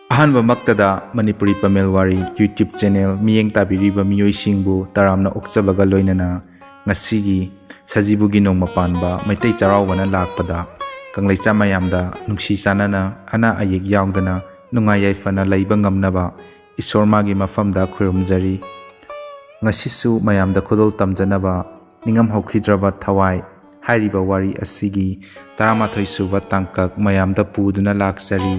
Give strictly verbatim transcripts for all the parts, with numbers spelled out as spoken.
ꯑꯍꯥꯟꯕꯃꯛꯇꯗ ꯃꯅꯤꯄꯨꯔꯤ ꯄꯃꯦꯜ ꯋꯥꯔꯤ YouTube channel ꯃꯤꯠꯌꯦꯡ ꯇꯥꯕꯤꯔꯤꯕ ꯃꯤꯑꯣꯏꯁꯤꯡꯕꯨ ꯇꯔꯥꯝꯅ ꯑꯣꯛꯆꯕꯒ ꯂꯣꯏꯅꯅ ꯉꯁꯤꯒꯤ ꯁꯖꯤꯕꯨꯒꯤ ꯅꯣꯡꯃ ꯄꯥꯟꯕ ꯃꯩꯇꯩ ꯆꯩꯔꯥꯎꯕꯅ ꯂꯥꯛꯄꯗ ꯀꯪꯂꯩꯆꯥ ꯃꯌꯥꯝꯗ ꯅꯨꯡꯁꯤ ꯆꯥꯟꯅꯅ ꯑꯅꯥ ꯑꯌꯦꯛ ꯌꯥꯎꯗꯅ ꯅꯨꯡꯉꯥꯏ ꯌꯥꯏꯐꯅ ꯂꯩꯕ ꯉꯝꯅꯕ ꯏꯁꯣꯔ ꯃꯥꯒꯤ ꯃꯐꯝꯗ ꯈꯨꯔꯨꯝꯖꯔꯤ꯫ ꯉꯁꯤꯁꯨ ꯃꯌꯥꯝꯗ ꯈꯨꯗꯣꯜ ꯇꯝꯖꯅꯕ ꯅꯤꯡꯉꯝ ꯍꯧꯈꯤꯗ꯭ꯔꯕ ꯊꯋꯥꯏ ꯍꯥꯏꯔꯤꯕ ꯋꯥꯔꯤ ꯑꯁꯤꯒꯤ ꯇꯔꯥꯃꯥꯊꯣꯏ ꯁꯨꯕ ꯇꯥꯡꯀꯛ ꯃꯌꯥꯝꯗ ꯄꯨꯗꯨꯅ ꯂꯥꯛꯆꯔꯤ꯫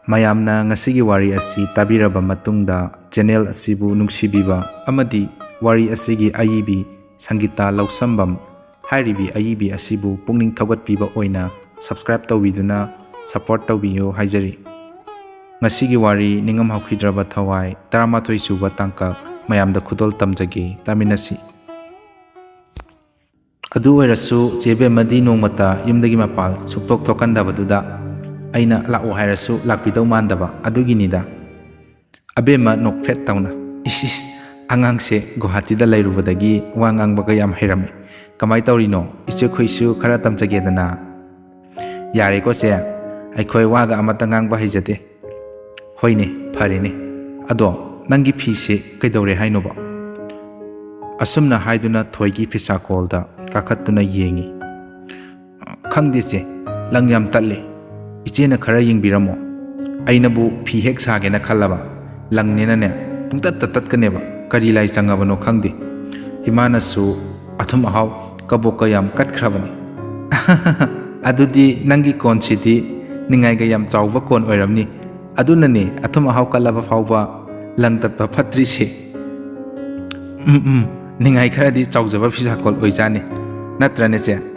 ꯃꯌꯥꯝꯅ ꯉꯁꯤꯒꯤ ꯋꯥꯔꯤ ꯑꯁꯤ ꯇꯥꯕꯤꯔꯕ ꯃꯇꯨꯡꯗ channel ꯑꯁꯤꯕꯨ ꯅꯨꯡꯁꯤꯕꯤꯕ ꯑꯃꯗꯤ ꯋꯥꯔꯤ ꯑꯁꯤꯒꯤ ꯑꯏꯕꯤ ꯁꯪꯒꯤꯇꯥ ꯂꯧꯁꯝꯕꯝ ꯍꯥꯏꯔꯤꯕꯤ ꯑꯏꯕꯤ ꯑꯁꯤꯕꯨ ꯄꯨꯛꯅꯤꯡ ꯊꯧꯒꯠꯄꯤꯕ ꯑꯣꯏꯅ subscribe ꯇꯧꯕꯤꯗꯨꯅ support ꯇꯧꯕꯤꯌꯨ ꯍꯥꯏꯖꯔꯤ꯫ ꯉꯁꯤꯒꯤ ꯋꯥꯔꯤ ꯅꯤꯡꯉꯝ ꯍꯧꯈꯤꯗ꯭ꯔꯕ ꯊꯋꯥꯏ ꯇꯔꯥꯃꯥꯊꯣꯏ ꯁꯨꯕ ꯇꯥꯡꯀꯛ ꯃꯌꯥꯝꯗ ꯈꯨꯗꯣꯜ ꯇꯝꯖꯒꯦ, ꯇꯥꯃꯤꯟꯅꯁꯤ꯫ ꯑꯗꯨ ꯑꯣꯏꯔꯁꯨ ꯆꯦ ꯕꯦꯝꯃꯗꯤ ꯅꯣꯡꯃꯇ ꯌꯨꯝꯗꯒꯤ ꯃꯄꯥꯜ ꯁꯨꯛꯊꯣꯛ ꯊꯣꯛꯀꯟꯗꯕꯗꯨꯗ ꯑꯩꯅ ꯂꯥꯛꯑꯣ ꯍꯥꯏꯔꯁꯨ ꯂꯥꯛꯄꯤꯗꯧ ꯃꯥꯟꯗꯕ ꯑꯗꯨꯒꯤꯅꯤꯗ꯫ ꯑꯕꯦꯝꯃ ꯅꯣꯛꯐꯦꯠ ꯇꯧꯅ, "ꯏꯁ ꯏꯁ, ꯑꯉꯥꯡꯁꯦ ꯒꯨꯋꯥꯍꯥꯇꯤꯗ ꯂꯩꯔꯨꯕꯗꯒꯤ ꯋꯥ ꯉꯥꯡꯕꯒ ꯌꯥꯝ ꯍꯩꯔꯝꯃꯤ꯫ ꯀꯃꯥꯏ ꯇꯧꯔꯤꯅꯣ? ꯏꯆꯦꯈꯣꯏꯁꯨ ꯈꯔ ꯇꯝꯖꯒꯦꯗꯅ?" "ꯌꯥꯔꯦꯀꯣ ꯆꯦ, ꯑꯩꯈꯣꯏ ꯋꯥꯒ ꯑꯃꯠꯇ ꯉꯥꯡꯕ ꯍꯩꯖꯗꯦ꯫" "ꯍꯣꯏꯅꯦ, ꯐꯔꯦꯅꯦ꯫ ꯑꯗꯣ ꯅꯪꯒꯤ ꯐꯤꯁꯦ ꯀꯩꯗꯧꯔꯦ ꯍꯥꯏꯅꯣꯕ?" ꯑꯁꯨꯝꯅ ꯍꯥꯏꯗꯨꯅ ꯊꯣꯏꯒꯤ ꯐꯤꯁꯥꯀꯣꯜꯗ ꯀꯥꯈꯠꯇꯨꯅ ꯌꯦꯡꯉꯤ꯫ "ꯈꯪꯗꯦ ꯆꯦ, ꯂꯪ ꯌꯥꯝ ꯇꯠꯂꯦ꯫ ꯏꯆꯦꯅ ꯈꯔ ꯌꯦꯡꯕꯤꯔꯝꯃꯣ꯫ ꯑꯩꯅꯕꯨ ꯐꯤ ꯍꯦꯛ ꯁꯥꯒꯦꯅ ꯈꯜꯂꯕ, ꯂꯪꯅꯦꯅꯅꯦ ꯄꯨꯡꯇꯠꯇ ꯇꯠꯀꯅꯦꯕ꯫ ꯀꯔꯤ ꯂꯥꯏ ꯆꯪꯉꯕꯅꯣ ꯈꯪꯗꯦ꯫ ꯏꯃꯥꯅꯁꯨ ꯑꯊꯨꯝ ꯑꯍꯥꯎ ꯀꯕꯣꯛꯀ ꯌꯥꯝ ꯀꯠꯈ꯭ꯔꯕꯅꯤ꯫" "ꯑꯗꯨꯗꯤ ꯅꯪꯒꯤ ꯀꯣꯟꯁꯤꯗꯤ ꯅꯤꯡꯉꯥꯏꯒ ꯌꯥꯝ ꯆꯥꯎꯕ ꯀꯣꯟ ꯑꯣꯏꯔꯝꯅꯤ꯫ ꯑꯗꯨꯅꯅꯦ ꯑꯊꯨꯝ ꯑꯍꯥꯎ ꯀꯠꯂꯕ ꯐꯥꯎꯕ ꯂꯪ ꯇꯠꯄ ꯐꯠꯇ꯭ꯔꯤꯁꯦ꯫" "ꯎꯝ, ꯎꯝ, ꯅꯤꯡꯉꯥꯏ ꯈꯔꯗꯤ ꯆꯥꯎꯖꯕ ꯐꯤꯁꯥꯀꯣꯜ ꯑꯣꯏꯖꯥꯠꯅꯤ, ꯅꯠꯇ꯭ꯔꯅꯦ ꯆꯦ?"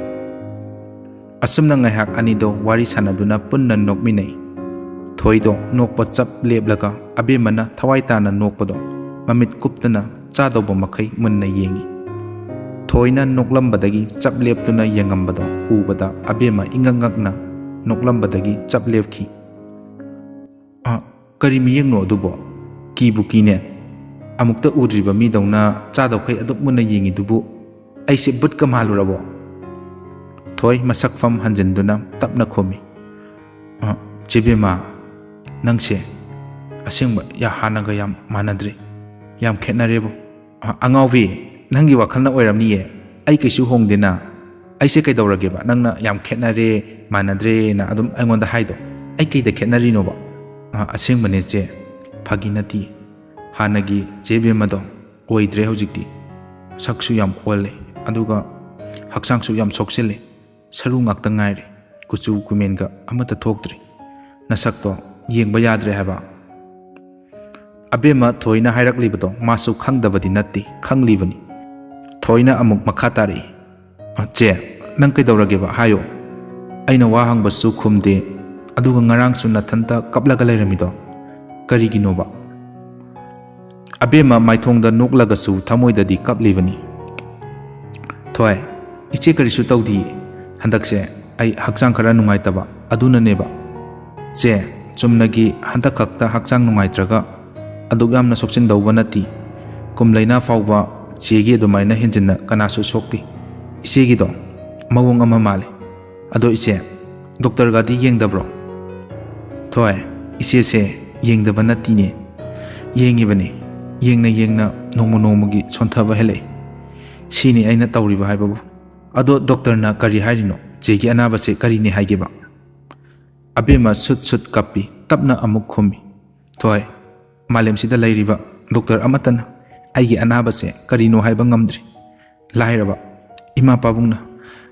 ꯑꯁꯨꯝꯅ ꯉꯥꯏꯍꯥꯛ ꯑꯅꯤꯗꯣ ꯋꯥꯔꯤ ꯁꯥꯟꯅꯗꯨꯅ ꯄꯨꯟꯅ ꯅꯣꯛꯃꯤꯟꯅꯩ꯫ ꯊꯣꯏꯗꯣ ꯅꯣꯛꯄ ꯆꯞ ꯂꯦꯞꯂꯒ ꯑꯕꯦꯝꯃꯅ ꯊꯋꯥꯏ ꯇꯥꯅ ꯅꯣꯛꯄꯗꯣ ꯃꯃꯤꯠ ꯀꯨꯞꯇꯅ ꯆꯥꯗꯧꯕ ꯃꯈꯩ ꯃꯨꯟꯅ ꯌꯦꯡꯉꯤ꯫ ꯊꯣꯏꯅ ꯅꯣꯛꯂꯝꯕꯗꯒꯤ ꯆꯞ ꯂꯦꯞꯇꯨꯅ ꯌꯦꯡꯉꯝꯕꯗꯣ ꯎꯕꯗ ꯑꯕꯦꯝꯃ ꯏꯉꯛ ꯉꯛꯅ ꯅꯣꯛꯂꯝꯕꯗꯒꯤ ꯆꯞ ꯂꯦꯞꯈꯤ꯫ "ꯑ, ꯀꯔꯤ ꯃꯤꯌꯦꯡꯅꯣ ꯑꯗꯨꯕꯣ? ꯀꯤꯕꯨ ꯀꯤꯅꯦ꯫ ꯑꯃꯨꯛꯇ ꯎꯗ꯭ꯔꯤꯕ ꯃꯤꯗꯧꯅ ꯆꯥꯗꯧꯈꯩ ꯑꯗꯨꯛ ꯃꯨꯟꯅ ꯌꯦꯡꯉꯤꯗꯨꯕꯨ ꯑꯩꯁꯦ ꯕꯨꯠꯀ ꯃꯥꯜꯂꯨꯔꯕꯣ?" ꯊꯣꯏ ꯃꯁꯛꯐꯝ ꯍꯟꯖꯤꯟꯗꯨꯅ ꯇꯞꯅ ꯈꯨꯝꯃꯤ, "ꯑ, ꯆꯦ ꯕꯦꯝꯃ, ꯅꯪꯁꯦ ꯑꯁꯦꯡꯕ ꯌꯥ-, ꯍꯥꯟꯅꯒ ꯌꯥꯝ ꯃꯥꯟꯅꯗ꯭ꯔꯦ, ꯌꯥꯝ ꯈꯦꯠꯅꯔꯦꯕꯨ꯫" "ꯑ, ꯑꯉꯥꯎꯕꯤ, ꯅꯪꯒꯤ ꯋꯥꯈꯜꯅ ꯑꯣꯏꯔꯝꯅꯤꯌꯦ, ꯑꯩ ꯀꯩꯁꯨ ꯍꯣꯡꯗꯦꯅ꯫ ꯑꯩꯁꯦ ꯀꯩꯗꯧꯔꯒꯦꯕ, ꯅꯪꯅ ꯌꯥꯝ ꯈꯦꯠꯅꯔꯦ, ꯃꯥꯟꯅꯗ꯭ꯔꯦꯅ ꯑꯗꯨꯝ ꯑꯩꯉꯣꯟꯗ ꯍꯥꯏꯗꯣ? ꯑꯩ ꯀꯩꯗ ꯈꯦꯠꯅꯔꯤꯅꯣꯕ?" "ꯑ, ꯑꯁꯦꯡꯕꯅꯦ ꯆꯦ, ꯐꯥꯒꯤ ꯅꯠꯇꯦ꯫ ꯍꯥꯟꯅꯒꯤ ꯆꯦ ꯕꯦꯝꯃꯗꯣ ꯑꯣꯏꯗ꯭ꯔꯦ ꯍꯧꯖꯤꯛꯇꯤ꯫ ꯁꯛꯁꯨ ꯌꯥꯝ ꯑꯣꯜꯂꯦ, ꯑꯗꯨꯒ ꯍꯛꯆꯥꯡꯁꯨ ꯌꯥꯝ ꯁꯣꯛꯆꯤꯜꯂꯦ꯫ ꯁꯔꯨ ꯉꯥꯛꯇ ꯉꯥꯏꯔꯦ, ꯀꯨꯆꯨ ꯀꯨꯃꯦꯟꯒ ꯑꯃꯠꯇ ꯊꯣꯛꯇ꯭ꯔꯦ꯫ ꯅꯁꯛꯇꯣ ꯌꯦꯡꯕ ꯌꯥꯗ꯭ꯔꯦ ꯍꯥꯏꯕ꯫" ꯑꯕꯦꯝꯃ ꯊꯣꯏꯅ ꯍꯥꯏꯔꯛꯂꯤꯕꯗꯣ ꯃꯥꯁꯨ ꯈꯪꯗꯕꯗꯤ ꯅꯠꯇꯦ, ꯈꯪꯂꯤꯕꯅꯤ꯫ ꯊꯣꯏꯅ ꯑꯃꯨꯛ ꯃꯈꯥ ꯇꯥꯔꯛꯏ, "ꯑ, ꯆꯦ, ꯅꯪ ꯀꯩꯗꯧꯔꯒꯦꯕ? ꯍꯥꯏꯌꯣ꯫ ꯑꯩꯅ ꯋꯥ ꯍꯪꯕꯁꯨ ꯈꯨꯝꯗꯦ, ꯑꯗꯨꯒ ꯉꯔꯥꯡꯁꯨ ꯅꯊꯟꯇ ꯀꯞꯂꯒ ꯂꯩꯔꯝꯃꯤꯗꯣ ꯀꯔꯤꯒꯤꯅꯣꯕ?" ꯑꯕꯦꯝꯃ ꯃꯥꯏꯊꯣꯡꯗ ꯅꯣꯛꯂꯒꯁꯨ ꯊꯃꯣꯏꯗꯗꯤ ꯀꯞꯂꯤꯕꯅꯤ꯫ "ꯊꯣꯏ, ꯏꯆꯦ ꯀꯔꯤꯁꯨ ꯇꯧꯗꯤꯌꯦ꯫ ꯍꯟꯗꯛꯁꯦ ꯑꯩ ꯍꯛꯆꯥꯡ ꯈꯔ ꯅꯨꯡꯉꯥꯏꯇꯕ, ꯑꯗꯨꯅꯅꯦꯕ꯫ ꯆꯦ, ꯆꯨꯝꯅꯒꯤ ꯍꯟꯗꯛ ꯈꯛꯇ ꯍꯛꯆꯥꯡ ꯅꯨꯡꯉꯥꯏꯇ꯭ꯔꯒ ꯑꯗꯨꯛ ꯌꯥꯝꯅ ꯁꯣꯛꯆꯤꯟꯗꯧꯕ ꯅꯠꯇꯦ꯫ ꯀꯨꯝ ꯂꯩꯅꯥ ꯐꯥꯎꯕ ꯆꯦꯒꯤ ꯑꯗꯨꯃꯥꯏꯅ ꯍꯦꯟꯖꯤꯟꯅ ꯀꯅꯥꯁꯨ ꯁꯣꯛꯇꯦ꯫ ꯏꯆꯦꯒꯤꯗꯣ ꯃꯑꯣꯡ ꯑꯃ ꯃꯥꯜꯂꯦ꯫ ꯑꯗꯣ ꯏꯆꯦ, ꯗꯣꯛꯇꯔꯒꯗꯤ ꯌꯦꯡꯗꯕ꯭ꯔꯣ?" "ꯊꯣꯏ, ꯏꯆꯦꯁꯦ ꯌꯦꯡꯗꯕ ꯅꯠꯇꯤꯅꯦ꯫ ꯌꯦꯡꯉꯤꯕꯅꯤ꯫ ꯌꯦꯡꯅ ꯌꯦꯡꯅ ꯅꯣꯡꯃ ꯅꯣꯡꯃꯒꯤ ꯁꯣꯟꯊꯕ ꯍꯦꯜꯂꯛꯏ꯫ ꯁꯤꯅꯤ ꯑꯩꯅ ꯇꯧꯔꯤꯕ ꯍꯥꯏꯕꯕꯨ꯫" "ꯑꯗꯣ ꯗꯣꯛꯇꯔꯅ ꯀꯔꯤ ꯍꯥꯏꯔꯤꯅꯣ? ꯆꯦꯒꯤ ꯑꯅꯥꯕꯁꯦ ꯀꯔꯤꯅꯦ ꯍꯥꯏꯒꯦꯕ?" ꯑꯕꯦꯝꯃ ꯁꯨꯠ ꯁꯨꯠ ꯀꯞꯄꯤ, ꯇꯞꯅ ꯑꯃꯨꯛ ꯈꯨꯝꯃꯤ, "ꯊꯣꯏ, ꯃꯥꯂꯦꯝꯁꯤꯗ ꯂꯩꯔꯤꯕ ꯗꯣꯛꯇꯔ ꯑꯃꯠꯇꯅ ꯑꯩꯒꯤ ꯑꯅꯥꯕꯁꯦ ꯀꯔꯤꯅꯣ ꯍꯥꯏꯕ ꯉꯝꯗ꯭ꯔꯤ꯫ ꯂꯥꯏꯔꯕ ꯏꯃꯥ ꯄꯥꯕꯨꯡꯅ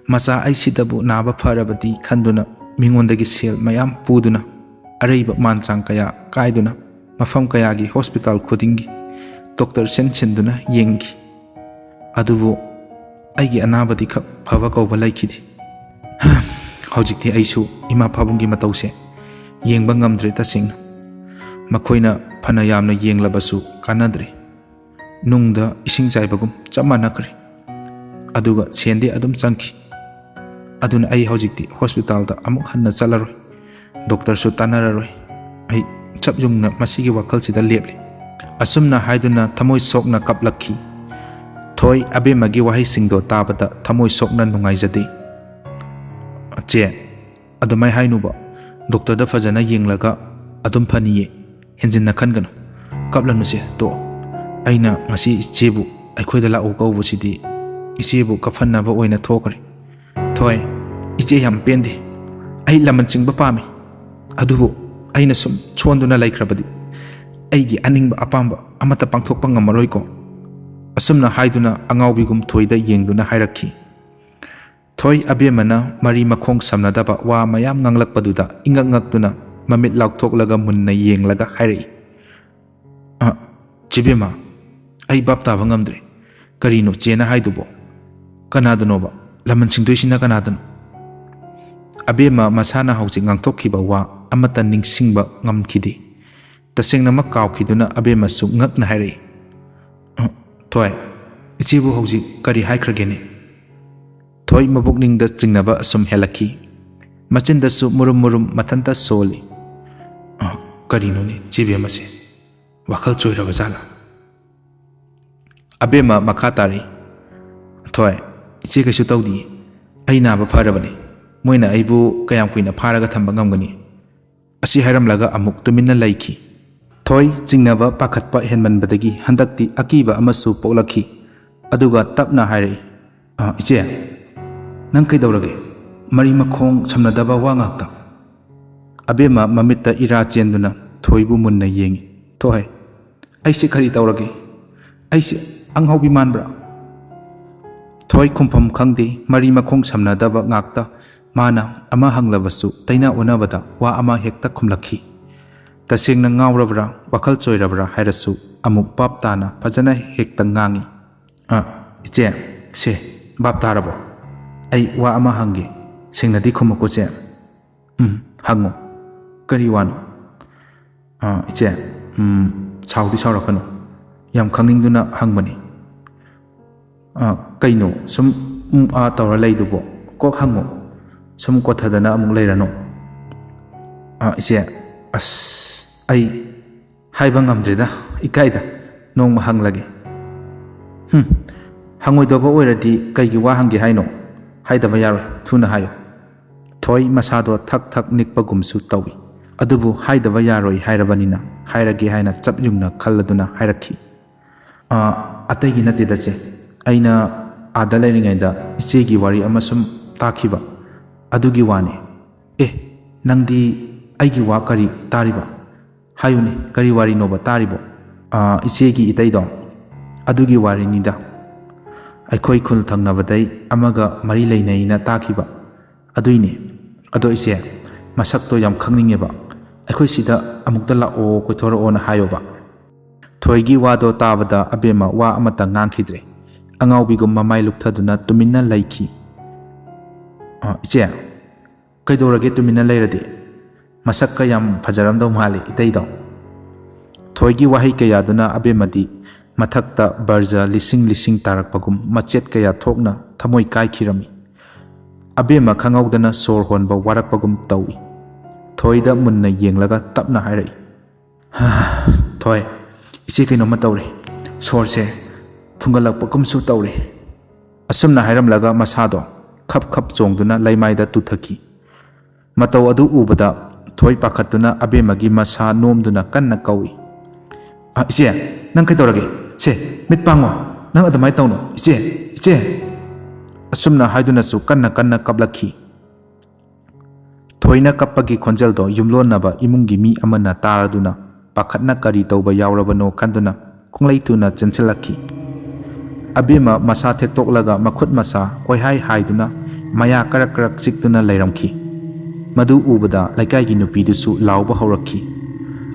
ꯃꯆꯥ ꯑꯩꯁꯤꯗꯕꯨ ꯅꯥꯕ ꯐꯔꯕꯗꯤ ꯈꯟꯗꯨꯅ ꯃꯤꯉꯣꯟꯗꯒꯤ ꯁꯦꯜ ꯃꯌꯥꯝ ꯄꯨꯗꯨꯅ ꯑꯔꯩꯕ ꯃꯥꯟ ꯆꯥꯡ ꯀꯌꯥ ꯀꯥꯏꯗꯨꯅ ꯃꯐꯝ ꯀꯌꯥꯒꯤ ꯍꯣꯁꯄꯤꯇꯥꯜ ꯈꯨꯗꯤꯡꯒꯤ ꯗꯣꯛꯇꯔ ꯁꯤꯟ ꯁꯤꯟꯗꯨꯅ ꯌꯦꯡꯈꯤ꯫ ꯑꯗꯨꯕꯨ ꯑꯩꯒꯤ ꯑꯅꯥꯕꯗꯤ ꯈꯛ ꯐꯕ ꯀꯧꯕ ꯂꯩꯈꯤꯗꯦ꯫ ꯍꯧꯖꯤꯛꯇꯤ ꯑꯩꯁꯨ ꯏꯃꯥ ꯄꯥꯕꯨꯡꯒꯤ ꯃꯇꯧꯁꯦ ꯌꯦꯡꯕ ꯉꯝꯗ꯭ꯔꯦ ꯇꯁꯦꯡꯅ꯫ ꯃꯈꯣꯏꯅ ꯐꯅ ꯌꯥꯝꯅ ꯌꯦꯡꯂꯕꯁꯨ ꯀꯥꯟꯅꯗ꯭ꯔꯦ꯫ ꯅꯨꯡꯗ ꯏꯁꯤꯡ ꯆꯥꯏꯕꯒꯨꯝ ꯆꯞ ꯃꯥꯟꯅꯈ꯭ꯔꯦ꯫ ꯑꯗꯨꯒ ꯁꯦꯟꯗꯤ ꯑꯗꯨꯝ ꯆꯪꯈꯤ꯫ ꯑꯗꯨꯅ ꯑꯩ ꯍꯧꯖꯤꯛꯇꯤ ꯍꯣꯁꯄꯤꯇꯥꯜꯗ ꯑꯃꯨꯛ ꯍꯟꯅ ꯆꯠꯂꯔꯣꯏ꯫ ꯗꯣꯛꯇꯔꯁꯨ ꯇꯥꯟꯅꯔꯔꯣꯏ꯫ ꯑꯩ ꯆꯞ ꯌꯨꯡꯅ ꯃꯁꯤꯒꯤ ꯋꯥꯈꯜꯁꯤꯗ ꯂꯦꯞꯂꯤ꯫" ꯑꯁꯨꯝꯅ ꯍꯥꯏꯗꯨꯅ ꯊꯃꯣꯏ ꯁꯣꯛꯅ ꯀꯞꯂꯛꯈꯤ꯫ ꯊꯣꯏ ꯑꯕꯦꯝꯃꯒꯤ ꯋꯥꯍꯩꯁꯤꯡꯗꯣ ꯇꯥꯕꯗ ꯊꯃꯣꯏ ꯁꯣꯛꯅ ꯅꯨꯡꯉꯥꯏꯖꯗꯦ꯫ "ꯆꯦ, ꯑꯗꯨꯃꯥꯏ ꯍꯥꯏꯅꯨꯕ꯫ ꯗꯣꯛꯇꯔꯗ ꯐꯖꯅ ꯌꯦꯡꯂꯒ ꯑꯗꯨꯝ ꯐꯅꯤꯌꯦ꯫ ꯍꯦꯟꯖꯤꯟꯅ ꯈꯟꯒꯅꯨ꯫ ꯀꯞꯂꯅꯨꯁꯦ, ꯇꯣꯛꯑꯣ꯫ ꯑꯩꯅ ꯉꯁꯤ ꯏꯆꯦꯕꯨ ꯑꯩꯈꯣꯏꯗ ꯂꯥꯛꯎ ꯀꯧꯕꯁꯤꯗꯤ ꯏꯆꯦꯕꯨ ꯀꯞꯍꯟꯅꯕ ꯑꯣꯏꯅ ꯊꯣꯛꯈ꯭ꯔꯦ꯫ ꯊꯣꯏ, ꯏꯆꯦ ꯌꯥꯝ ꯄꯦꯟꯗꯦ꯫ ꯑꯩ ꯂꯃꯟ ꯆꯤꯡꯕ ꯄꯥꯝꯃꯤ꯫ ꯑꯗꯨꯕꯨ ꯑꯩꯅ ꯁꯨꯝ ꯁꯣꯟꯗꯨꯅ ꯂꯩꯈ꯭ꯔꯕꯗꯤ ꯑꯩꯒꯤ ꯑꯅꯤꯡꯕ ꯑꯄꯥꯝꯕ ꯑꯃꯠꯇ ꯄꯥꯡꯊꯣꯛꯄ ꯉꯝꯃꯔꯣꯏꯀꯣ꯫" ꯑꯁꯨꯝꯅ ꯍꯥꯏꯗꯨꯅ ꯑꯉꯥꯎꯕꯤꯒꯨꯝ ꯊꯣꯏꯗ ꯌꯦꯡꯗꯨꯅ ꯍꯥꯏꯔꯛꯈꯤ꯫ ꯊꯣꯏ ꯑꯕꯦꯝꯃꯅ ꯃꯔꯤ ꯃꯈꯣꯡ ꯁꯝꯅꯗꯕ ꯋꯥ ꯃꯌꯥꯝ ꯉꯥꯡꯂꯛꯄꯗꯨꯗ ꯏꯉꯛ ꯉꯛꯇꯨꯅ ꯃꯃꯤꯠ ꯂꯥꯎꯊꯣꯛꯂꯒ ꯃꯨꯟꯅ ꯌꯦꯡꯂꯒ ꯍꯥꯏꯔꯛꯏ, "ꯑ, ꯆꯦꯕꯦꯝꯃ, ꯑꯩ ꯚꯥꯞ ꯇꯥꯕ ꯉꯝꯗ꯭ꯔꯦ꯫ ꯀꯔꯤꯅꯣ ꯆꯦꯅ ꯍꯥꯏꯗꯨꯕꯣ? ꯀꯅꯥꯗꯅꯣꯕ? ꯂꯃꯟ ꯁꯤꯡꯗꯣꯏꯁꯤꯅ ꯀꯅꯥꯗꯅꯣ?" ꯑꯕꯦꯝꯃ ꯃꯁꯥꯅ ꯍꯧꯖꯤꯛ ꯉꯥꯡꯊꯣꯛꯈꯤꯕ ꯋꯥ ꯑꯃꯠꯇ ꯅꯤꯡꯁꯤꯡꯕ ꯉꯝꯈꯤꯗꯦ꯫ ꯇꯁꯦꯡꯅꯃꯛ ꯀꯥꯎꯈꯤꯗꯨꯅ ꯑꯕꯦꯝꯃꯁꯨ ꯉꯛꯅ ꯍꯥꯏꯔꯛꯏ, "ꯑ, ꯊꯣꯏ, ꯏꯆꯦꯕꯨ ꯍꯧꯖꯤꯛ ꯀꯔꯤ ꯍꯥꯏꯈ꯭ꯔꯒꯦꯅꯦ?" ꯊꯣꯏ ꯃꯕꯨꯛꯅꯤꯡꯗ ꯆꯤꯡꯅꯕ ꯑꯁꯨꯝ ꯍꯦꯜꯂꯛꯈꯤ꯫ ꯃꯆꯤꯟꯗꯁꯨ ꯃꯨꯔꯨꯝ ꯃꯨꯔꯨꯝ ꯃꯊꯟꯇ ꯁꯣꯜꯂꯤ꯫ "ꯑ, ꯀꯔꯤꯅꯣꯅꯦ ꯆꯦꯕꯦꯝꯃꯁꯦ? ꯋꯥꯈꯜ ꯆꯣꯏꯔꯕ ꯖꯥꯠꯂꯥ?" ꯑꯕꯦꯝꯃ ꯃꯈꯥ ꯇꯥꯔꯛꯏ, "ꯊꯣꯏ, ꯏꯆꯦ ꯀꯩꯁꯨ ꯇꯧꯗꯤꯌꯦ꯫ ꯑꯩ ꯅꯥꯕ ꯐꯔꯕꯅꯤ꯫ ꯃꯣꯏꯅ ꯑꯩꯕꯨ ꯀꯌꯥꯝ ꯀꯨꯏꯅ ꯐꯥꯔꯒ ꯊꯝꯕ ꯉꯝꯒꯅꯤ?" ꯑꯁꯤ ꯍꯥꯏꯔꯝꯂꯒ ꯑꯃꯨꯛ ꯇꯨꯃꯤꯟꯅ ꯂꯩꯈꯤ꯫ ꯊꯣꯏ ꯆꯤꯡꯅꯕ ꯄꯥꯈꯠꯄ ꯍꯦꯟꯃꯟꯕꯗꯒꯤ ꯍꯟꯗꯛꯇꯤ ꯑꯀꯤꯕ ꯑꯃꯁꯨ ꯄꯣꯛꯂꯛꯈꯤ꯫ ꯑꯗꯨꯒ ꯇꯞꯅ ꯍꯥꯏꯔꯛꯏ, "ꯑ, ꯏꯆꯦ, ꯅꯪ ꯀꯩꯗꯧꯔꯒꯦ? ꯃꯔꯤ ꯃꯈꯣꯡ ꯁꯝꯅꯗꯕ ꯋꯥ ꯉꯥꯛꯇ?" ꯑꯕꯦꯝꯃ ꯃꯃꯤꯠꯇ ꯏꯔꯥ ꯆꯦꯟꯗꯨꯅ ꯊꯣꯏꯕꯨ ꯃꯨꯟꯅ ꯌꯦꯡꯉꯤ꯫ "ꯊꯣꯏ, ꯑꯩꯁꯦ ꯀꯔꯤ ꯇꯧꯔꯒꯦ? ꯑꯩꯁꯦ ꯑꯉꯥꯎꯕꯤ ꯃꯥꯟꯕ꯭ꯔꯥ?" ꯊꯣꯏ ꯈꯨꯝꯐꯝ ꯈꯪꯗꯦ, ꯃꯔꯤ ꯃꯈꯣꯡ ꯁꯝꯅꯗꯕ ꯉꯥꯛꯇ꯫ ꯃꯥꯅ ꯑꯃ ꯍꯪꯂꯕꯁꯨ ꯇꯩꯅ ꯑꯣꯟꯅꯕꯗ ꯋꯥ ꯑꯃ ꯍꯦꯛꯇ ꯈꯨꯝꯂꯛꯈꯤ꯫ ꯇꯁꯦꯡꯅ ꯉꯥꯎꯔꯕ꯭ꯔꯥ, ꯋꯥꯈꯜ ꯆꯣꯏꯔꯕ꯭ꯔꯥ ꯍꯥꯏꯔꯁꯨ ꯑꯃꯨꯛ ꯚꯥꯞ ꯇꯥꯅ ꯐꯖꯅ ꯍꯦꯛꯇ ꯉꯥꯡꯉꯤ꯫ "ꯑ, ꯏꯆꯦ, ꯁꯦ, ꯚꯥꯞ ꯇꯥꯔꯕꯣ? ꯑꯩ ꯋꯥ ꯑꯃ ꯍꯪꯒꯦ, ꯁꯦꯡꯅꯗꯤ ꯈꯨꯝꯃꯨꯀꯣ ꯆꯦ꯫" "ꯎꯝ, ꯍꯪꯉꯣ꯫ ꯀꯔꯤ ꯋꯥꯅꯣ?" "ꯑ, ꯏꯆꯦ, ꯎꯝ, ꯁꯥꯎꯗꯤ ꯁꯥꯎꯔꯛꯀꯅꯨ꯫ ꯌꯥꯝ ꯈꯪꯅꯤꯡꯗꯨꯅ ꯍꯪꯕꯅꯤ꯫" "ꯑ, ꯀꯩꯅꯣ ꯁꯨꯝ ꯎꯝ ꯑꯥ ꯇꯧꯔ ꯂꯩꯗꯨꯕꯣ? ꯀꯣꯛ ꯍꯪꯉꯣ꯫ ꯁꯨꯝ ꯀꯣꯊꯗꯅ ꯑꯃꯨꯛ ꯂꯩꯔꯅꯨ꯫" "ꯑ, ꯏꯆꯦ, ꯑꯁ, ꯑꯩ ꯍꯥꯏꯕ ꯉꯝꯗ꯭ꯔꯦꯗ, ꯏꯀꯥꯏꯗ꯫ ꯅꯣꯡꯃ ꯍꯪꯂꯒꯦ꯫" "ꯍꯨꯝ, ꯍꯪꯉꯣꯏꯗꯧꯕ ꯑꯣꯏꯔꯗꯤ ꯀꯩꯒꯤ ꯋꯥ ꯍꯪꯒꯦ ꯍꯥꯏꯅꯣ? ꯍꯥꯏꯗꯕ ꯌꯥꯔꯣꯏ, ꯊꯨꯅ ꯍꯥꯏꯌꯨ꯫" ꯊꯣꯏ ꯃꯁꯥꯗꯣ ꯊꯛ ꯊꯛ ꯅꯤꯛꯄꯒꯨꯝꯁꯨ ꯇꯧꯏ꯫ ꯑꯗꯨꯕꯨ ꯍꯥꯏꯗꯕ ꯌꯥꯔꯣꯏ ꯍꯥꯏꯔꯕꯅꯤꯅ ꯍꯥꯏꯔꯒꯦ ꯍꯥꯏꯅ ꯆꯞ ꯌꯨꯡꯅ ꯈꯜꯂꯗꯨꯅ ꯍꯥꯏꯔꯛꯈꯤ꯫ "ꯑꯥ, ꯑꯇꯩꯒꯤ ꯅꯠꯇꯦꯗ ꯆꯦ꯫ ꯑꯩꯅ ꯑꯥꯗ ꯂꯩꯔꯤꯉꯩꯗ ꯏꯆꯦꯒꯤ ꯋꯥꯔꯤ ꯑꯃ ꯁꯨꯝ ꯇꯥꯈꯤꯕ ꯑꯗꯨꯒꯤ ꯋꯥꯅꯤ꯫" "ꯑꯦ, ꯅꯪꯗꯤ ꯑꯩꯒꯤ ꯋꯥ ꯀꯔꯤ ꯇꯥꯔꯤꯕ? ꯍꯥꯏꯌꯨꯅꯦ, ꯀꯔꯤ ꯋꯥꯔꯤꯅꯣꯕ ꯇꯥꯔꯤꯕꯣ?" "ꯑꯥ, ꯏꯆꯦꯒꯤ ꯏꯇꯩꯗꯣ, ꯑꯗꯨꯒꯤ ꯋꯥꯔꯤꯅꯤꯗ꯫ ꯑꯩꯈꯣꯏ ꯈꯨꯜ ꯊꯪꯅꯕꯗꯩ ꯑꯃꯒ ꯃꯔꯤ ꯂꯩꯅꯩꯅ ꯇꯥꯈꯤꯕ꯫ ꯑꯗꯨꯏꯅꯦ꯫ ꯑꯗꯣ ꯏꯆꯦ, ꯃꯁꯛꯇꯣ ꯌꯥꯝ ꯈꯪꯅꯤꯡꯉꯦꯕ꯫ ꯑꯩꯈꯣꯏ ꯁꯤꯗ ꯑꯃꯨꯛꯇ ꯂꯥꯛꯑꯣ, ꯀꯣꯏꯊꯣꯔꯛꯑꯣꯅ ꯍꯥꯏꯌꯣꯕ꯫" ꯊꯣꯏꯒꯤ ꯋꯥꯗꯣ ꯇꯥꯕꯗ ꯑꯕꯦꯝꯃ ꯋꯥ ꯑꯃꯇ ꯉꯥꯡꯈꯤꯗ꯭ꯔꯦ꯫ ꯑꯉꯥꯎꯕꯤꯒꯨꯝ ꯃꯃꯥꯏ ꯂꯨꯞꯊꯗꯨꯅ ꯇꯨꯃꯤꯟꯅ ꯂꯩꯈꯤ꯫ "ꯑ, ꯏꯆꯦ, ꯀꯩꯗꯧꯔꯒꯦ ꯇꯨꯃꯤꯟꯅ ꯂꯩꯔꯗꯤ? ꯃꯁꯛꯀ ꯌꯥꯝ ꯐꯖꯔꯝꯗꯧ ꯃꯥꯜꯂꯤ ꯏꯇꯩꯗꯣ꯫" ꯊꯣꯏꯒꯤ ꯋꯥꯍꯩ ꯀꯌꯥꯗꯨꯅ ꯑꯕꯦꯝꯃꯗꯤ ꯃꯊꯛꯇ ꯕꯔꯖ ꯂꯤꯁꯤꯡ ꯂꯤꯁꯤꯡ ꯇꯥꯔꯛꯄꯒꯨꯝ ꯃꯆꯦꯠ ꯀꯌꯥ ꯊꯣꯛꯅ ꯊꯃꯣꯏ ꯀꯥꯏꯈꯤꯔꯝꯃꯤ꯫ ꯑꯕꯦꯝꯃ ꯈꯪꯍꯧꯗꯅ ꯁꯣꯔ ꯍꯣꯟꯕ ꯋꯥꯔꯛꯄꯒꯨꯝ ꯇꯧꯏ꯫ ꯊꯣꯏꯗ ꯃꯨꯟꯅ ꯌꯦꯡꯂꯒ ꯇꯞꯅ ꯍꯥꯏꯔꯛꯏ, "ꯊꯣꯏ, ꯏꯆꯦ ꯀꯩꯅꯣꯝꯃ ꯇꯧꯔꯦ꯫ ꯁꯣꯔꯁꯦ ꯐꯨꯡꯒꯠꯂꯛꯄꯒꯨꯝꯁꯨ ꯇꯧꯔꯦ꯫" ꯑꯁꯨꯝꯅ ꯍꯥꯏꯔꯝꯂꯒ ꯃꯁꯥꯗꯣ ꯈꯞ ꯈꯞ ꯆꯣꯡꯗꯨꯅ ꯂꯩꯃꯥꯏꯗ ꯇꯨꯊꯈꯤ꯫ ꯃꯇꯧ ꯑꯗꯨ ꯎꯕꯗ ꯊꯣꯏ ꯄꯥꯈꯠꯇꯨꯅ ꯑꯕꯦꯝꯃꯒꯤ ꯃꯁꯥ ꯅꯣꯝꯗꯨꯅ ꯀꯟꯅ ꯀꯧꯏ, "ꯑ, ꯏꯆꯦ, ꯅꯪ ꯀꯩꯗꯧꯔꯒꯦ? ꯁꯦ, ꯃꯤꯠ ꯄꯥꯡꯉꯣ꯫ ꯅꯪ ꯑꯗꯨꯃꯥꯏꯅ ꯇꯧꯅꯨ꯫ ꯏꯆꯦ, ꯏꯆꯦ!" ꯑꯁꯨꯝꯅ ꯍꯥꯏꯗꯨꯅꯁꯨ ꯀꯟꯅ ꯀꯟꯅ ꯀꯞꯂꯛꯈꯤ꯫ ꯊꯣꯏꯅ ꯀꯞꯄꯒꯤ ꯈꯣꯟꯖꯦꯜꯗꯣ ꯌꯨꯝꯂꯣꯟꯅꯕ ꯏꯃꯨꯡꯒꯤ ꯃꯤ ꯑꯃꯅ ꯇꯥꯔꯗꯨꯅ ꯄꯥꯈꯠꯅ ꯀꯔꯤ ꯇꯧꯕ ꯌꯥꯎꯔꯕꯅꯣ ꯈꯟꯗꯨꯅ ꯈꯣꯡꯂꯩ ꯊꯨꯅ ꯆꯦꯟꯁꯤꯜꯂꯛꯈꯤ꯫ ꯑꯕꯦꯝꯃ ꯃꯁꯥ ꯊꯦꯛꯇꯣꯛꯂꯒ ꯃꯈꯨꯠ ꯃꯁꯥ ꯀꯣꯏꯍꯥꯏ ꯍꯥꯏꯗꯨꯅ ꯃꯌꯥ ꯀꯔꯛ ꯀꯔꯛ ꯆꯤꯛꯇꯨꯅ ꯂꯩꯔꯝꯈꯤ꯫ ꯃꯗꯨ ꯎꯕꯗ ꯂꯩꯀꯥꯏꯒꯤ ꯅꯨꯄꯤꯗꯨꯁꯨ ꯂꯥꯎꯕ ꯍꯧꯔꯛꯈꯤ,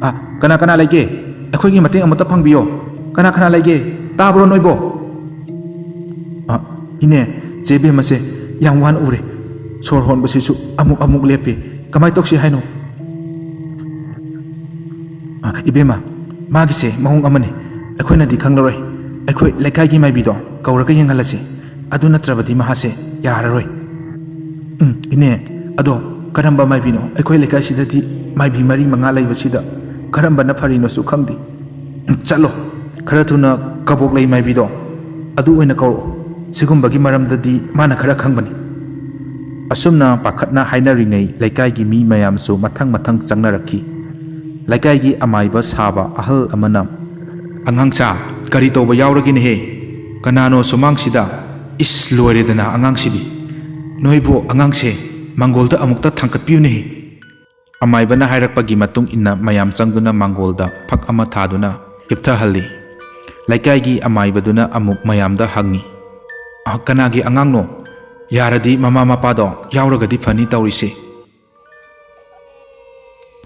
"ꯑ, ꯀꯅꯥ ꯀꯅꯥ ꯂꯩꯒꯦ? ꯑꯩꯈꯣꯏꯒꯤ ꯃꯇꯦꯡ ꯑꯃꯨꯛꯇ ꯐꯪꯕꯤꯌꯣ꯫ ꯀꯅꯥ ꯀꯅꯥ ꯂꯩꯒꯦ? ꯇꯥꯕ꯭ꯔꯣ ꯅꯣꯏꯕꯣ?" "ꯑ, ꯏꯅꯦ, ꯆꯦ ꯕꯦꯝꯃꯁꯦ ꯌꯥꯝ ꯋꯥꯅ ꯎꯔꯦ꯫ ꯁꯣꯔ ꯍꯣꯟꯕꯁꯤꯁꯨ ꯑꯃꯨꯛ ꯑꯃꯨꯛ ꯂꯦꯞꯄꯤ꯫ ꯀꯃꯥꯏ ꯇꯧꯁꯤ ꯍꯥꯏꯅꯣ?" "ꯑ, ꯏꯕꯦꯝꯃ, ꯃꯥꯒꯤꯁꯦ ꯃꯑꯣꯡ ꯑꯃꯅꯤ꯫ ꯑꯩꯈꯣꯏꯅꯗꯤ ꯈꯪꯂꯔꯣꯏ꯫ ꯑꯩꯈꯣꯏ ꯂꯩꯀꯥꯏꯒꯤ ꯃꯥꯏꯕꯤꯗꯣ ꯀꯧꯔꯒ ꯌꯦꯡꯍꯜꯂꯁꯤ꯫ ꯑꯗꯨ ꯅꯠꯇ꯭ꯔꯕꯗꯤ ꯃꯍꯥꯛꯁꯦ ꯌꯥꯔꯔꯣꯏ꯫" "ꯎꯝ, ꯏꯅꯦ, ꯑꯗꯣ ꯀꯔꯝꯕ ꯃꯥꯏꯕꯤꯅꯣ? ꯑꯩꯈꯣꯏ ꯂꯩꯀꯥꯏꯁꯤꯗꯗꯤ ꯃꯥꯏꯕꯤ ꯃꯔꯤ ꯃꯉꯥ ꯂꯩꯕꯁꯤꯗ ꯀꯔꯝꯕꯅ ꯐꯔꯤꯅꯣꯁꯨ ꯈꯪꯗꯦ꯫" "ꯎꯝ, ꯆꯠꯂꯣ, ꯈꯔ ꯊꯨꯅ ꯀꯕꯣꯛꯂꯩ ꯃꯥꯏꯕꯤꯗꯣ ꯑꯗꯨ ꯑꯣꯏꯅ ꯀꯧꯔꯛꯑꯣ꯫ ꯁꯤꯒꯨꯝꯕꯒꯤ ꯃꯔꯝꯗꯗꯤ ꯃꯥꯅ ꯈꯔ ꯈꯪꯕꯅꯤ꯫" ꯑꯁꯨꯝꯅ ꯄꯥꯈꯠꯅ ꯍꯥꯏꯅꯔꯤꯉꯩ ꯂꯩꯀꯥꯏꯒꯤ ꯃꯤ ꯃꯌꯥꯝꯁꯨ ꯃꯊꯪ ꯃꯊꯪ ꯆꯪꯅꯔꯛꯈꯤ꯫ ꯂꯩꯀꯥꯏꯒꯤ ꯑꯃꯥꯏꯕ ꯁꯥꯕ ꯑꯍꯜ ꯑꯃꯅ, "ꯑꯉꯥꯡꯁꯥ, ꯀꯔꯤ ꯇꯧꯕ ꯌꯥꯎꯔꯒꯦꯅꯦꯍꯦ? ꯀꯅꯥꯅꯣ ꯁꯨꯃꯥꯡꯁꯤꯗ? ꯏꯁ, ꯂꯣꯏꯔꯦꯗꯅ ꯑꯉꯥꯡꯁꯤꯗꯤ꯫ ꯅꯣꯏꯕꯨ ꯑꯉꯥꯡꯁꯦ ꯃꯥꯡꯒꯣꯜꯗ ꯑꯃꯨꯛꯇ ꯊꯥꯡꯀꯠꯄꯤꯌꯨꯅꯦꯍꯦ"꯫ ꯑꯃꯥꯏꯕꯅ ꯍꯥꯏꯔꯛꯄꯒꯤ ꯃꯇꯨꯡ ꯏꯟꯅ ꯃꯌꯥꯝ ꯆꯪꯗꯨꯅ ꯃꯥꯡꯒꯣꯜꯗ ꯐꯛ ꯑꯃ ꯊꯥꯗꯨꯅ ꯍꯤꯞꯊꯍꯜꯂꯤ꯫ ꯂꯩꯀꯥꯏꯒꯤ ꯑꯃꯥꯏꯕꯗꯨꯅ ꯑꯃꯨꯛ ꯃꯌꯥꯝꯗ ꯍꯪꯉꯤ, "ꯑ, ꯀꯅꯥꯒꯤ ꯑꯉꯥꯡꯅꯣ? ꯌꯥꯔꯗꯤ ꯃꯃꯥ ꯃꯄꯥꯗꯣ ꯌꯥꯎꯔꯒꯗꯤ ꯐꯅꯤ ꯇꯧꯔꯤꯁꯦ"꯫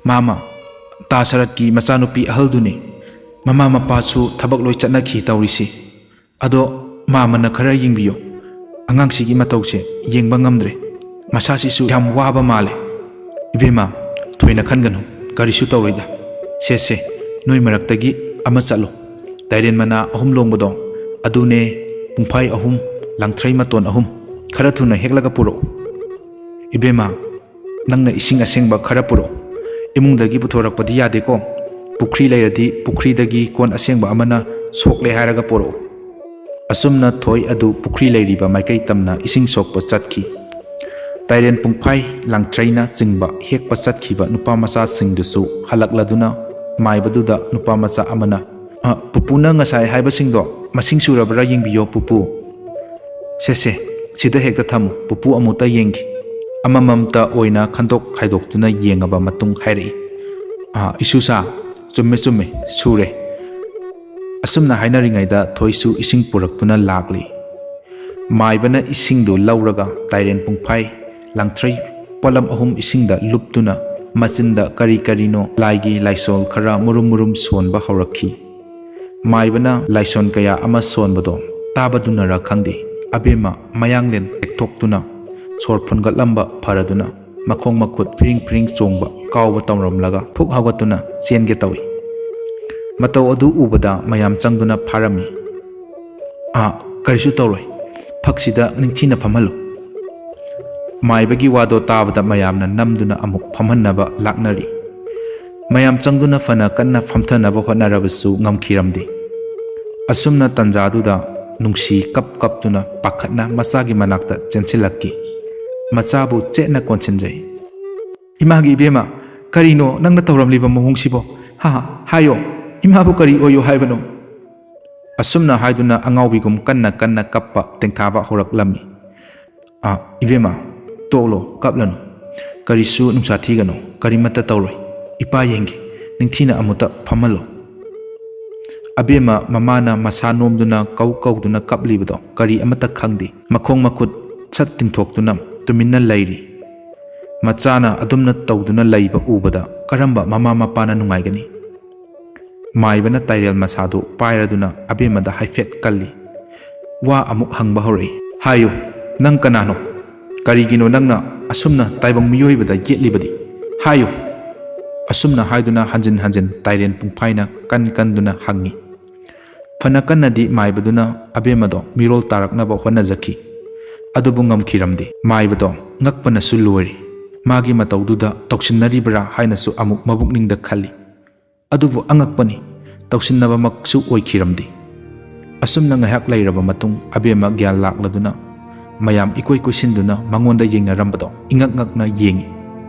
"ꯃꯥꯃ, ꯇꯥ ꯁꯔꯠꯀꯤ ꯃꯆꯥꯅꯨꯄꯤ ꯑꯍꯜꯗꯨꯅꯤ꯫ ꯃꯃꯥ ꯃꯄꯥꯁꯨ ꯊꯕꯛ ꯂꯣꯏ ꯆꯠꯅꯈꯤ ꯇꯧꯔꯤꯁꯤ꯫ ꯑꯗꯣ ꯃꯥꯃꯅ ꯈꯔ ꯌꯦꯡꯕꯤꯌꯨ꯫ ꯑꯉꯥꯡꯁꯤꯒꯤ ꯃꯇꯧꯁꯦ ꯌꯦꯡꯕ ꯉꯝꯗ꯭ꯔꯦ꯫ ꯃꯁꯥꯁꯤꯁꯨ ꯌꯥꯝ ꯋꯥꯕ ꯃꯥꯜꯂꯦ"꯫ "ꯏꯕꯦꯝꯃ, ꯊꯣꯏꯅ ꯈꯟꯒꯅꯨ, ꯀꯔꯤꯁꯨ ꯇꯧꯔꯣꯏꯗ꯫ ꯁꯦ, ꯁꯦ, ꯅꯣꯏ ꯃꯔꯛꯇꯒꯤ ꯑꯃ ꯆꯠꯂꯣ꯫ ꯇꯥꯏꯔꯦꯟ ꯃꯅꯥ ꯑꯍꯨꯝ ꯂꯣꯡꯕꯗꯣ, ꯑꯗꯨꯅꯦ, ꯄꯨꯡꯐꯥꯏ ꯑꯍꯨꯝ, ꯂꯥꯡꯊ꯭ꯔꯩ ꯃꯇꯣꯟ ꯑꯍꯨꯝ, ꯈꯔ ꯊꯨꯅ ꯍꯦꯛꯂꯒ ꯄꯨꯔꯛꯎ"꯫ "ꯏꯕꯦꯝꯃ, ꯅꯪꯅ ꯏꯁꯤꯡ ꯑꯁꯦꯡꯕ ꯈꯔ ꯄꯨꯔꯛꯎ꯫ ꯏꯃꯨꯡꯗꯒꯤ ꯄꯨꯊꯣꯔꯛꯄꯗꯤ ꯌꯥꯗꯦꯀꯣ꯫ ꯄꯨꯈ꯭ꯔꯤ ꯂꯩꯔꯗꯤ ꯄꯨꯈ꯭ꯔꯤꯗꯒꯤ ꯀꯣꯟ ꯑꯁꯦꯡꯕ ꯑꯃꯅ ꯁꯣꯛꯂꯦ ꯍꯥꯏꯔꯒ ꯄꯨꯔꯛꯎ"꯫ ꯑꯁꯨꯝꯅ ꯊꯣꯏ ꯑꯗꯨ ꯄꯨꯈ꯭ꯔꯤ ꯂꯩꯔꯤꯕ ꯃꯥꯏꯀꯩ ꯇꯝꯅ ꯏꯁꯤꯡ ꯁꯣꯛꯄ ꯆꯠꯈꯤ꯫ ꯇꯥꯏꯔꯦꯟ ꯄꯨꯡꯐꯥꯏ, ꯂꯥꯡꯊ꯭ꯔꯩꯅ ꯆꯤꯡꯕ ꯍꯦꯛꯄ ꯆꯠꯈꯤꯕ ꯅꯨꯄꯥ ꯃꯆꯥꯁꯤꯡꯗꯨꯁꯨ ꯍꯜꯂꯛꯂꯗꯨꯅ ꯃꯥꯏꯕꯗꯨꯗ ꯅꯨꯄꯥ ꯃꯆꯥ ꯑꯃꯅ, "ꯑ, ꯄꯨꯄꯨꯅ ꯉꯁꯥꯏ ꯍꯥꯏꯕꯁꯤꯡꯗꯣ ꯃꯁꯤꯡ ꯁꯨꯔꯕ꯭ꯔꯥ ꯌꯦꯡꯕꯤꯌꯣ, ꯄꯨꯄꯨ"꯫ "ꯁꯦ, ꯁꯦ, ꯁꯤꯗ ꯍꯦꯛꯇ ꯊꯝꯃꯨ, ꯄꯨꯄꯨ ꯑꯃꯨꯛꯇ ꯌꯦꯡꯈꯤ"꯫ ꯑꯃꯃꯝꯇ ꯑꯣꯏꯅ ꯈꯟꯗꯣꯛ ꯈꯥꯏꯗꯣꯛꯇꯨꯅ ꯌꯦꯡꯉꯕ ꯃꯇꯨꯡ ꯍꯥꯏꯔꯛꯏ, "ꯑ, ꯏꯁꯨꯁꯥ, ꯆꯨꯝꯃꯦ, ꯆꯨꯝꯃꯦ, ꯁꯨꯔꯦ"꯫ ꯑꯁꯨꯝꯅ ꯍꯥꯏꯅꯔꯤꯉꯩꯗ ꯊꯣꯏꯁꯨ ꯏꯁꯤꯡ ꯄꯨꯔꯛꯇꯨꯅ ꯂꯥꯛꯂꯤ꯫ ꯃꯥꯏꯕꯅ ꯏꯁꯤꯡꯗꯨ ꯂꯧꯔꯒ ꯇꯥꯏꯔꯦꯟ ꯄꯨꯡꯐꯥꯏ, ꯂꯥꯡꯊ꯭ꯔꯩ ꯄꯣꯠꯂꯝ ꯑꯍꯨꯝ ꯏꯁꯤꯡꯗ ꯂꯨꯞꯇꯨꯅ ꯃꯆꯤꯟꯗ ꯀꯔꯤ ꯀꯔꯤꯅꯣ ꯂꯥꯏꯒꯤ ꯂꯥꯏꯁꯣꯜ ꯈꯔ ꯃꯨꯔꯨꯝ ꯃꯨꯔꯨꯝ ꯁꯣꯟꯕ ꯍꯧꯔꯛꯈꯤ꯫ ꯃꯥꯏꯕꯅ ꯂꯥꯏꯁꯣꯟ ꯀꯌꯥ ꯑꯃ ꯁꯣꯟꯕꯗꯣ ꯇꯥꯕꯗꯨꯅꯔ ꯈꯪꯗꯦ, ꯑꯕꯦꯝꯃ ꯃꯌꯥꯡꯂꯦꯟ ꯇꯦꯛꯊꯣꯛꯇꯨꯅ ꯁꯣꯔ ꯐꯨꯟꯒꯠꯂꯝꯕ ꯐꯔꯗꯨꯅ ꯃꯈꯣꯡ ꯃꯈꯨꯠ ꯐꯤꯔꯤꯡ ꯐꯤꯔꯤꯡ ꯆꯣꯡꯕ ꯀꯥꯎꯕ ꯇꯧꯔꯝꯂꯒ ꯐꯨꯛ ꯍꯧꯒꯠꯇꯨꯅ ꯆꯦꯟꯒꯦ ꯇꯧꯏ꯫ ꯃꯇꯧ ꯑꯗꯨ ꯎꯕꯗ ꯃꯌꯥꯝ ꯆꯪꯗꯨꯅ ꯐꯥꯔꯝꯃꯤ꯫ "ꯑꯥ, ꯀꯔꯤꯁꯨ ꯇꯧꯔꯣꯏ꯫ ꯐꯛꯁꯤꯗ ꯅꯤꯡꯊꯤꯅ ꯐꯝꯍꯜꯂꯨ"꯫ ꯃꯥꯏꯕꯒꯤ ꯋꯥꯗꯣ ꯇꯥꯕꯗ ꯃꯌꯥꯝꯅ ꯅꯝꯗꯨꯅ ꯑꯃꯨꯛ ꯐꯝꯍꯟꯅꯕ ꯂꯥꯛꯅꯔꯤ꯫ ꯃꯌꯥꯝ ꯆꯪꯗꯨꯅ ꯐꯅ ꯀꯟꯅ ꯐꯝꯊꯅꯕ ꯍꯣꯠꯅꯔꯕꯁꯨ ꯉꯝꯈꯤꯔꯝꯗꯦ꯫ ꯑꯁꯨꯝꯅ ꯇꯟꯖꯥꯗꯨꯗ ꯅꯨꯡꯁꯤ ꯀꯞ ꯀꯞꯇꯨꯅ ꯄꯥꯈꯠꯅ ꯃꯆꯥꯒꯤ ꯃꯅꯥꯛꯇ ꯆꯦꯟꯁꯤꯜꯂꯛꯈꯤ꯫ ꯃꯆꯥꯕꯨ ꯆꯦꯠꯅ ꯀꯣꯟꯁꯤꯟꯖꯩ꯫ "ꯏꯃꯥꯒꯤ ꯏꯕꯦꯝꯃ, ꯀꯔꯤꯅꯣ ꯅꯪꯅ ꯇꯧꯔꯝꯂꯤꯕ ꯃꯑꯣꯡꯁꯤꯕꯣ? ꯍꯥ? ꯍꯥꯏꯌꯣ, ꯏꯃꯥꯕꯨ ꯀꯔꯤ ꯑꯣꯏꯌꯣ ꯍꯥꯏꯕꯅꯣ?" ꯑꯁꯨꯝꯅ ꯍꯥꯏꯗꯨꯅ ꯑꯉꯥꯎꯕꯤꯒꯨꯝ ꯀꯟꯅ ꯀꯟꯅ ꯀꯞꯄ ꯇꯦꯡꯊꯥꯕ ꯍꯧꯔꯛꯂꯝꯃꯤ꯫ "ꯑꯥ, ꯏꯕꯦꯝꯃ, ꯇꯣꯛꯂꯣ, ꯀꯞꯂꯅꯨ꯫ ꯀꯔꯤꯁꯨ ꯅꯨꯡꯁꯥ ꯊꯤꯒꯅꯨ, ꯀꯔꯤꯃꯠꯇ ꯇꯧꯔꯣꯏ꯫ ꯏꯄꯥ ꯌꯦꯡꯒꯦ, ꯅꯤꯡꯊꯤꯅ ꯑꯃꯨꯛꯇ ꯐꯝꯍꯜꯂꯣ꯫" ꯑꯕꯦꯝꯃ ꯃꯃꯥꯅ ꯃꯁꯥ ꯅꯣꯝꯗꯨꯅ ꯀꯧ ꯀꯧꯗꯨꯅ ꯀꯞꯂꯤꯕꯗꯣ ꯀꯔꯤ ꯑꯃꯠꯇ ꯈꯪꯗꯦ꯫ ꯃꯈꯣꯡ ꯃꯈꯨꯠ ꯁꯠ ꯇꯤꯡꯊꯣꯛꯇꯨꯅ ꯇꯨꯃꯤꯟꯅ ꯂꯩꯔꯤ꯫ ꯃꯆꯥꯅ ꯑꯗꯨꯝꯅ ꯇꯧꯗꯨꯅ ꯂꯩꯕ ꯎꯕꯗ ꯀꯔꯝꯕ ꯃꯃꯥ ꯃꯄꯥꯅ ꯅꯨꯡꯉꯥꯏꯒꯅꯤ? ꯃꯥꯏꯕꯅ ꯇꯥꯏꯔꯦꯜ ꯃꯁꯥꯗꯨ ꯄꯥꯏꯔꯗꯨꯅ ꯑꯕꯦꯝꯃꯗ ꯍꯥꯏꯐꯦꯠ ꯀꯜꯂꯤ꯫ ꯋꯥ ꯑꯃꯨꯛ ꯍꯪꯕ ꯍꯧꯔꯛꯏ꯫ "ꯍꯥꯏꯌꯨ, ꯅꯪ ꯀꯅꯥꯅꯣ? ꯀꯔꯤꯒꯤꯅꯣ ꯅꯪꯅ ꯑꯁꯨꯝꯅ ꯇꯥꯏꯕꯪ ꯃꯤꯑꯣꯏꯕꯗ ꯌꯦꯠꯂꯤꯕꯗꯤ? ꯍꯥꯏꯌꯨ!" ꯑꯁꯨꯝꯅ ꯍꯥꯏꯗꯨꯅ ꯍꯟꯖꯤꯟ ꯍꯟꯖꯤꯟ ꯇꯥꯏꯔꯦꯟ ꯄꯨꯡꯐꯥꯏꯅ ꯀꯟ ꯀꯟꯗꯨꯅ ꯍꯪꯉꯤ꯫ ꯐꯅ ꯀꯟꯅꯗꯤ ꯃꯥꯏꯕꯗꯨꯅ ꯑꯕꯦꯝꯃꯗꯣ ꯃꯤꯔꯣꯜ ꯇꯥꯔꯛꯅꯕ ꯍꯣꯠꯅꯖꯈꯤ꯫ ꯑꯗꯨꯕꯨ ꯉꯝꯈꯤꯔꯝꯗꯦ꯫ ꯃꯥꯏꯕꯗꯣ ꯉꯛꯄꯅꯁꯨ ꯂꯣꯏꯔꯦ꯫ ꯃꯥꯒꯤ ꯃꯇꯧꯗꯨꯗ ꯇꯧꯁꯤꯟꯅꯔꯤꯕ꯭ꯔꯥ ꯍꯥꯏꯅꯁꯨ ꯑꯃꯨꯛ ꯃꯕꯨꯛꯅꯤꯡꯗ ꯈꯜꯂꯤ꯫ ꯑꯗꯨꯕꯨ ꯑꯉꯛꯄꯅꯤ, ꯇꯧꯁꯤꯟꯅꯕꯃꯛꯁꯨ ꯑꯣꯏꯈꯤꯔꯝꯗꯦ꯫ ꯑꯁꯨꯝꯅ ꯉꯥꯏꯍꯥꯛ ꯂꯩꯔꯕ ꯃꯇꯨꯡ ꯑꯕꯦꯝꯃ ꯒ꯭ꯌꯥꯟ ꯂꯥꯛꯂꯗꯨꯅ ꯃꯌꯥꯝ ꯏꯀꯣꯏ ꯀꯣꯏꯁꯤꯟꯗꯨꯅ ꯃꯉꯣꯟꯗ ꯌꯦꯡꯅꯔꯝꯕꯗꯣ ꯏꯉꯛ ꯉꯛꯅ ꯌꯦꯡꯉꯤ꯫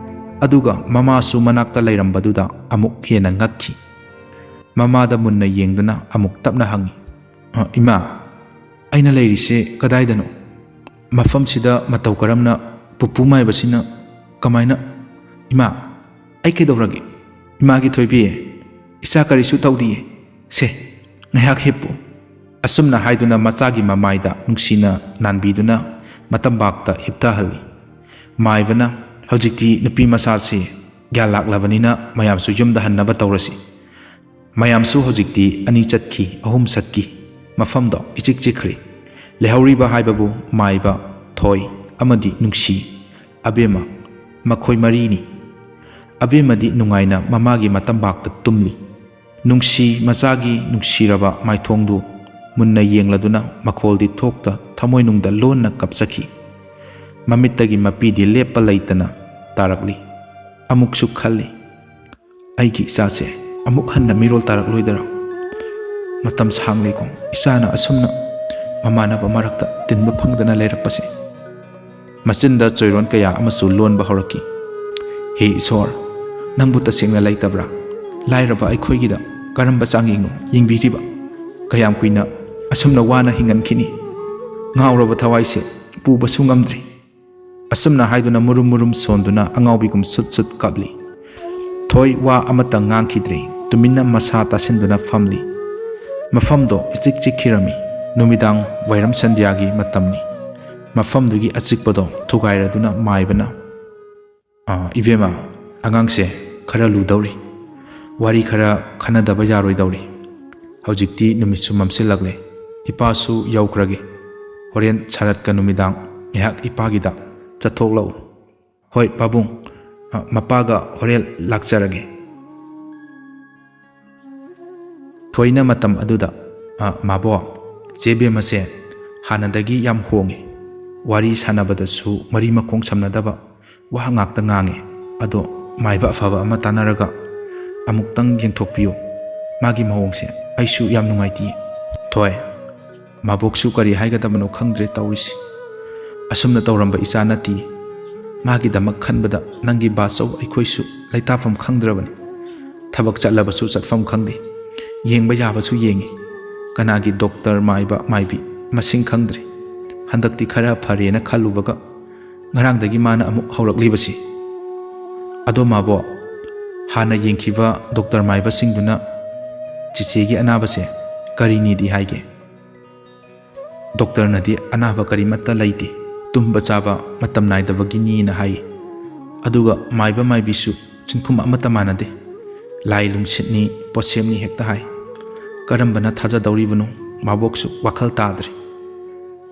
ꯑꯗꯨꯒ ꯃꯃꯥꯁꯨ ꯃꯅꯥꯛꯇ ꯂꯩꯔꯝꯕꯗꯨꯗ ꯑꯃꯨꯛ ꯍꯦꯟꯅ ꯉꯛꯈꯤ꯫ ꯃꯃꯥꯗ ꯃꯨꯟꯅ ꯌꯦꯡꯗꯨꯅ ꯑꯃꯨꯛ ꯇꯞꯅ ꯍꯪꯉꯤ, "ꯑ, ꯏꯃꯥ, ꯑꯩꯅ ꯂꯩꯔꯤꯁꯦ ꯀꯗꯥꯏꯗꯅꯣ? ꯃꯐꯝꯁꯤꯗ ꯃꯇꯧ ꯀꯔꯝꯅ ꯄꯨꯄꯨ ꯃꯥꯏꯕꯁꯤꯅ ꯀꯃꯥꯏꯅ? ꯏꯃꯥ, ꯑꯩ ꯀꯩꯗꯧꯔꯒꯦ? ꯏꯃꯥꯒꯤ ꯊꯣꯏꯕꯤ, ꯏꯆꯥ ꯀꯔꯤꯁꯨ ꯇꯧꯗꯤꯌꯦ꯫ ꯁꯦ, ꯉꯥꯏꯍꯥꯛ ꯍꯤꯞꯄꯨ꯫" ꯑꯁꯨꯝꯅ ꯍꯥꯏꯗꯨꯅ ꯃꯆꯥꯒꯤ ꯃꯃꯥꯏꯗ ꯅꯨꯡꯁꯤꯅ ꯅꯥꯟꯕꯤꯗꯨꯅ ꯃꯇꯝꯕꯥꯛꯇ ꯍꯤꯞꯊꯍꯜꯂꯤ꯫ ꯃꯥꯏꯕꯅ, "ꯍꯧꯖꯤꯛꯇꯤ ꯅꯨꯄꯤ ꯃꯆꯥꯁꯤ ꯒ꯭ꯌꯥꯟ ꯂꯥꯛꯂꯕꯅꯤꯅ ꯃꯌꯥꯝꯁꯨ ꯌꯨꯝꯗ ꯍꯟꯅꯕ ꯇꯧꯔꯁꯤ꯫" ꯃꯌꯥꯝꯁꯨ ꯍꯧꯖꯤꯛꯇꯤ ꯑꯅꯤ ꯆꯠꯈꯤ, ꯑꯍꯨꯝ ꯆꯠꯈꯤ꯫ ꯃꯐꯝꯗꯣ ꯏꯆꯤꯛ ꯆꯤꯛꯈ꯭ꯔꯦ꯫ ꯂꯩꯍꯧꯔꯤꯕ ꯍꯥꯏꯕꯕꯨ ꯃꯥꯏꯕ, ꯊꯣꯏ ꯑꯃꯗꯤ ꯅꯨꯡꯁꯤ, ꯑꯕꯦꯝꯃ, ꯃꯈꯣꯏ ꯃꯔꯤꯅꯤ꯫ ꯑꯕꯦꯝꯃꯗꯤ ꯅꯨꯡꯉꯥꯏꯅ ꯃꯃꯥꯒꯤ ꯃꯇꯝꯕꯥꯛꯇ ꯇꯨꯝꯂꯤ꯫ ꯅꯨꯡꯁꯤ ꯃꯆꯥꯒꯤ ꯅꯨꯡꯁꯤꯔꯕ ꯃꯥꯏꯊꯣꯡꯗꯨ ꯃꯨꯟꯅ ꯌꯦꯡꯂꯗꯨꯅ ꯃꯈꯣꯜꯗꯤ ꯊꯣꯛꯇ ꯊꯃꯣꯏꯅꯨꯡꯗ ꯂꯣꯟꯅ ꯀꯞꯆꯈꯤ꯫ ꯃꯃꯤꯠꯇꯒꯤ ꯃꯄꯤꯗꯤ ꯂꯦꯞꯄ ꯂꯩꯇꯅ ꯇꯥꯔꯛꯂꯤ꯫ ꯑꯃꯨꯛꯁꯨ ꯈꯜꯂꯤ, "ꯑꯩꯒꯤ ꯏꯆꯥꯁꯦ ꯑꯃꯨꯛ ꯍꯟꯅ ꯃꯤꯔꯣꯜ ꯇꯥꯔꯛꯂꯣꯏꯗꯔꯥ? ꯃꯇꯝ ꯁꯥꯡꯂꯦꯀꯣ ꯏꯆꯥꯅ ꯑꯁꯨꯝꯅ ꯃꯃꯥꯟꯅꯕ ꯃꯔꯛꯇ ꯇꯤꯟꯕ ꯐꯪꯗꯅ ꯂꯩꯔꯛꯄꯁꯦ꯫" ꯃꯆꯤꯟꯗ ꯆꯣꯏꯔꯣꯟ ꯀꯌꯥ ꯑꯃꯁꯨ ꯂꯣꯟꯕ ꯍꯧꯔꯛꯈꯤ꯫ "ꯍꯦ ꯏꯁꯣꯔ, ꯅꯪꯕꯨ ꯇꯁꯦꯡꯅ ꯂꯩꯇꯕ꯭ꯔꯥ? ꯂꯥꯏꯔꯕ ꯑꯩꯈꯣꯏꯒꯤꯗ ꯀꯔꯝꯕ ꯆꯥꯡꯌꯦꯡꯅꯣ ꯌꯦꯡꯕꯤꯔꯤꯕ? ꯀꯌꯥꯝ ꯀꯨꯏꯅ ꯑꯁꯨꯝꯅ ꯋꯥꯅ ꯍꯤꯡꯍꯟꯈꯤꯅꯤ? ꯉꯥꯎꯔꯕ ꯊꯋꯥꯏꯁꯦ ꯄꯨꯕꯁꯨ ꯉꯝꯗ꯭ꯔꯤ꯫" ꯑꯁꯨꯝꯅ ꯍꯥꯏꯗꯨꯅ ꯃꯨꯔꯨꯝ ꯃꯨꯔꯨꯝ ꯁꯣꯟꯗꯨꯅ ꯑꯉꯥꯎꯕꯤꯒꯨꯝ ꯁꯨꯠ ꯁꯨꯠ ꯀꯥꯞꯂꯤ꯫ ꯊꯣꯏ ꯋꯥ ꯑꯃꯠꯇ ꯉꯥꯡꯈꯤꯗ꯭ꯔꯦ꯫ ꯇꯨꯃꯤꯟꯅ ꯃꯁꯥ ꯇꯥꯁꯤꯟꯗꯨꯅ ꯐꯝꯂꯤ꯫ ꯃꯐꯝꯗꯣ ꯏꯆꯤꯛ ꯆꯤꯛꯈꯤꯔꯝꯃꯤ꯫ ꯅꯨꯃꯤꯗꯥꯡ ꯋꯥꯏꯔꯝ ꯁꯟꯙ꯭ꯌꯥꯒꯤ ꯃꯇꯝꯅꯤ꯫ ꯃꯐꯝꯗꯨꯒꯤ ꯑꯆꯤꯛꯄꯗꯣ ꯊꯨꯒꯥꯏꯔꯗꯨꯅ ꯃꯥꯏꯕꯅ, "ꯑꯥ, ꯏꯕꯦꯝꯃ, ꯑꯉꯥꯡꯁꯦ ꯈꯔ ꯂꯨꯗꯧꯔꯤ꯫ ꯋꯥꯔꯤ ꯈꯔ ꯈꯟꯅꯗꯕ ꯌꯥꯔꯣꯏꯗꯧꯔꯤ꯫ ꯍꯧꯖꯤꯛꯇꯤ ꯅꯨꯃꯤꯠꯁꯨ ꯃꯝꯁꯤꯜꯂꯛꯂꯦ꯫ ꯏꯄꯥꯁꯨ ꯌꯧꯈ꯭ꯔꯒꯦ꯫ ꯍꯣꯔꯦꯟ ꯁꯔꯠꯀ ꯅꯨꯃꯤꯗꯥꯡ ꯉꯥꯏꯍꯥꯛ ꯏꯄꯥꯒꯤꯗ ꯆꯠꯊꯣꯛꯂꯛꯎ꯫" "ꯍꯣꯏ ꯄꯥꯕꯨꯡ, ꯑ, ꯃꯄꯥꯒ ꯍꯣꯔꯦꯟ ꯂꯥꯛꯆꯔꯒꯦ꯫" ꯊꯣꯏꯅ ꯃꯇꯝ ꯑꯗꯨꯗ, "ꯑ, ꯃꯥꯕꯣꯛ, ꯆꯦ ꯕꯦꯝꯃꯁꯦ ꯍꯥꯟꯅꯗꯒꯤ ꯌꯥꯝ ꯍꯣꯡꯉꯤ꯫ ꯋꯥꯔꯤ ꯁꯥꯟꯅꯕꯗꯁꯨ ꯃꯔꯤ ꯃꯈꯣꯡ ꯁꯝꯅꯗꯕ ꯋꯥ ꯉꯥꯛꯇ ꯉꯥꯡꯉꯤ꯫ ꯑꯗꯣ ꯃꯥꯏꯕ ꯑꯐꯕ ꯑꯃ ꯇꯥꯟꯅꯔꯒ ꯑꯃꯨꯛꯇꯪ ꯌꯦꯡꯊꯣꯛꯄꯤꯌꯨ꯫ ꯃꯥꯒꯤ ꯃꯑꯣꯡꯁꯦ ꯑꯩꯁꯨ ꯌꯥꯝ ꯅꯨꯡꯉꯥꯏꯇꯦ꯫" "ꯊꯣꯏ, ꯃꯥꯕꯣꯛꯁꯨ ꯀꯔꯤ ꯍꯥꯏꯒꯗꯕꯅꯣ ꯈꯪꯗ꯭ꯔꯦ ꯇꯧꯔꯤꯁꯤ꯫ ꯑꯁꯨꯝꯅ ꯇꯧꯔꯝꯕ ꯏꯆꯥ ꯅꯠꯇꯦ꯫ ꯃꯥꯒꯤꯗꯃꯛ ꯈꯟꯕꯗ ꯅꯪꯒꯤ ꯕꯥꯆꯧ ꯑꯩꯈꯣꯏꯁꯨ ꯂꯩꯇꯥꯐꯝ ꯈꯪꯗ꯭ꯔꯕꯅꯤ꯫ ꯊꯕꯛ ꯆꯠꯂꯕꯁꯨ ꯆꯠꯐꯝ ꯈꯪꯗꯦ꯫ ꯌꯦꯡꯕ ꯌꯥꯕꯁꯨ ꯌꯦꯡꯉꯤ꯫ ꯀꯅꯥꯒꯤ ꯗꯣꯛꯇꯔ ꯃꯥꯏꯕ ꯃꯥꯏꯕꯤ ꯃꯁꯤꯡ ꯈꯪꯗ꯭ꯔꯦ꯫ ꯍꯟꯗꯛꯇꯤ ꯈꯔ ꯐꯔꯦꯅ ꯈꯜꯂꯨꯕꯒ ꯉꯔꯥꯡꯗꯒꯤ ꯃꯥꯅ ꯑꯃꯨꯛ ꯍꯧꯔꯛꯂꯤꯕꯁꯤ꯫ ꯑꯗꯣ ꯃꯥꯕꯣ, ꯍꯥꯟꯅ ꯌꯦꯡꯈꯤꯕ ꯗꯣꯛꯇꯔ ꯃꯥꯏꯕꯁꯤꯡꯗꯨꯅ ꯆꯤꯆꯦꯒꯤ ꯑꯅꯥꯕꯁꯦ ꯀꯔꯤꯅꯤꯗꯤ ꯍꯥꯏꯒꯦ?" "ꯗꯣꯛꯇꯔꯅꯗꯤ ꯑꯅꯥꯕ ꯀꯔꯤꯃꯠꯇ ꯂꯩꯇꯦ, ꯇꯨꯝꯕ ꯆꯥꯕ ꯃꯇꯝ ꯅꯥꯏꯗꯕꯒꯤꯅꯤꯅ ꯍꯥꯏ꯫ ꯑꯗꯨꯒ ꯃꯥꯏꯕ ꯃꯥꯏꯕꯤꯁꯨ ꯆꯤꯟꯈꯨꯝ ꯑꯃꯠꯇ ꯃꯥꯟꯅꯗꯦ꯫ ꯂꯥꯏ ꯂꯨꯡꯁꯤꯠꯅꯤ, ꯄꯣꯠꯁꯦꯝꯅꯤ ꯍꯦꯛꯇ ꯍꯥꯏ꯫ ꯀꯔꯝꯕꯅ ꯊꯥꯖꯗꯧꯔꯤꯕꯅꯣ? ꯃꯥꯕꯣꯛꯁꯨ ꯋꯥꯈꯜ ꯇꯥꯗ꯭ꯔꯦ꯫"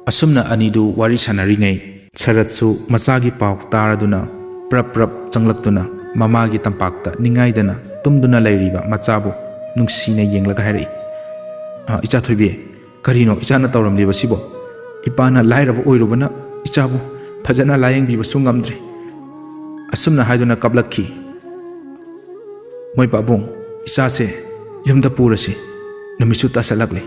ꯑꯁꯨꯝꯅ ꯑꯅꯤꯗꯨ ꯋꯥꯔꯤ ꯁꯥꯟꯅꯔꯤꯉꯩ, ꯁꯔꯠꯁꯨ ꯃꯆꯥꯒꯤ ꯄꯥꯎ ꯇꯥꯔꯗꯨꯅ ꯄ꯭ꯔꯞ ꯄ꯭ꯔꯞ ꯆꯪꯂꯛꯇꯨꯅ ꯃꯃꯥꯒꯤ ꯇꯝꯄꯥꯛꯇ ꯅꯤꯡꯉꯥꯏꯗꯅ ꯇꯨꯝꯗꯨꯅ ꯂꯩꯔꯤꯕ ꯃꯆꯥꯕꯨ ꯅꯨꯡꯁꯤꯅ ꯌꯦꯡꯂꯒ ꯍꯥꯏꯔꯛꯏ, "ꯑ, ꯏꯆꯥ ꯊꯣꯏꯕꯤ, ꯀꯔꯤꯅꯣ ꯏꯆꯥꯅ ꯇꯧꯔꯝꯂꯤꯕꯁꯤꯕꯣ? ꯏꯄꯥꯅ ꯂꯥꯏꯔꯕ ꯑꯣꯏꯔꯨꯕꯅ ꯏꯆꯥꯕꯨ ꯐꯖꯅ ꯂꯥꯌꯦꯡꯕꯤꯕꯁꯨ ꯉꯝꯗ꯭ꯔꯦ꯫" ꯑꯁꯨꯝꯅ ꯍꯥꯏꯗꯨꯅ ꯀꯞꯂꯛꯈꯤ꯫ "ꯃꯣꯏ ꯄꯥꯕꯨꯡ, ꯏꯆꯥꯁꯦ ꯌꯨꯝꯗ ꯄꯨꯔꯁꯤ, ꯅꯨꯃꯤꯠꯁꯨ ꯇꯥꯁꯜꯂꯛꯂꯦ꯫"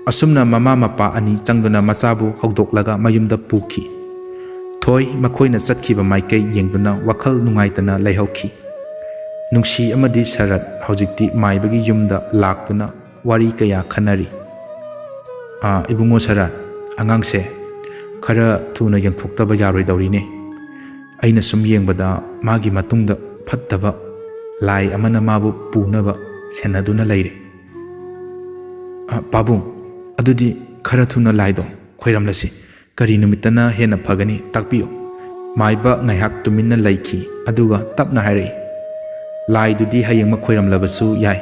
ꯑꯁꯨꯝꯅ ꯃꯃꯥ ꯃꯄꯥ ꯑꯅꯤ ꯆꯪꯗꯨꯅ ꯃꯆꯥꯕꯨ ꯍꯧꯗꯣꯛꯂꯒ ꯃꯌꯨꯝꯗ ꯄꯨꯈꯤ꯫ ꯍꯣꯏ, ꯃꯈꯣꯏꯅ ꯆꯠꯈꯤꯕ ꯃꯥꯏꯀꯩ ꯌꯦꯡꯗꯨꯅ ꯋꯥꯈꯜ ꯅꯨꯡꯉꯥꯏꯇꯅ ꯂꯩꯍꯧꯈꯤ꯫ ꯅꯨꯡꯁꯤ ꯑꯃꯗꯤ ꯁꯔꯠ ꯍꯧꯖꯤꯛꯇꯤ ꯃꯥꯏꯕꯒꯤ ꯌꯨꯝꯗ ꯂꯥꯛꯇꯨꯅ ꯋꯥꯔꯤ ꯀꯌꯥ ꯈꯟꯅꯔꯤ꯫ "ꯑꯥ, ꯏꯕꯨꯡꯉꯣ ꯁꯔꯠ, ꯑꯉꯥꯡꯁꯦ ꯈꯔ ꯊꯨꯅ ꯌꯦꯡꯊꯣꯛꯇꯕ ꯌꯥꯔꯣꯏꯗꯧꯔꯤꯅꯦ꯫ ꯑꯩꯅ ꯁꯨꯝ ꯌꯦꯡꯕꯗ ꯃꯥꯒꯤ ꯃꯇꯨꯡꯗ ꯐꯠꯇꯕ ꯂꯥꯏ ꯑꯃꯅ ꯃꯥꯕꯨ ꯄꯨꯅꯕ ꯁꯦꯟꯅꯗꯨꯅ ꯂꯩꯔꯦ꯫" "ꯑ, ꯄꯥꯕꯨꯡ, ꯑꯗꯨꯗꯤ ꯈꯔ ꯊꯨꯅ ꯂꯥꯏꯗꯣ ꯈꯣꯏꯔꯝꯂꯁꯤ꯫ ꯀꯔꯤ ꯅꯨꯃꯤꯠꯇꯅ ꯍꯦꯟꯅ ꯐꯒꯅꯤ, ꯇꯥꯛꯄꯤꯌꯨ꯫" ꯃꯥꯏꯕ ꯉꯥꯏꯍꯥꯛ ꯇꯨꯃꯤꯟꯅ ꯂꯩꯈꯤ, ꯑꯗꯨꯒ ꯇꯞꯅ ꯍꯥꯏꯔꯛꯏ, "ꯂꯥꯏꯗꯨꯗꯤ ꯍꯌꯦꯡꯃꯛ ꯈꯣꯏꯔꯝꯂꯕꯁꯨ ꯌꯥꯏ꯫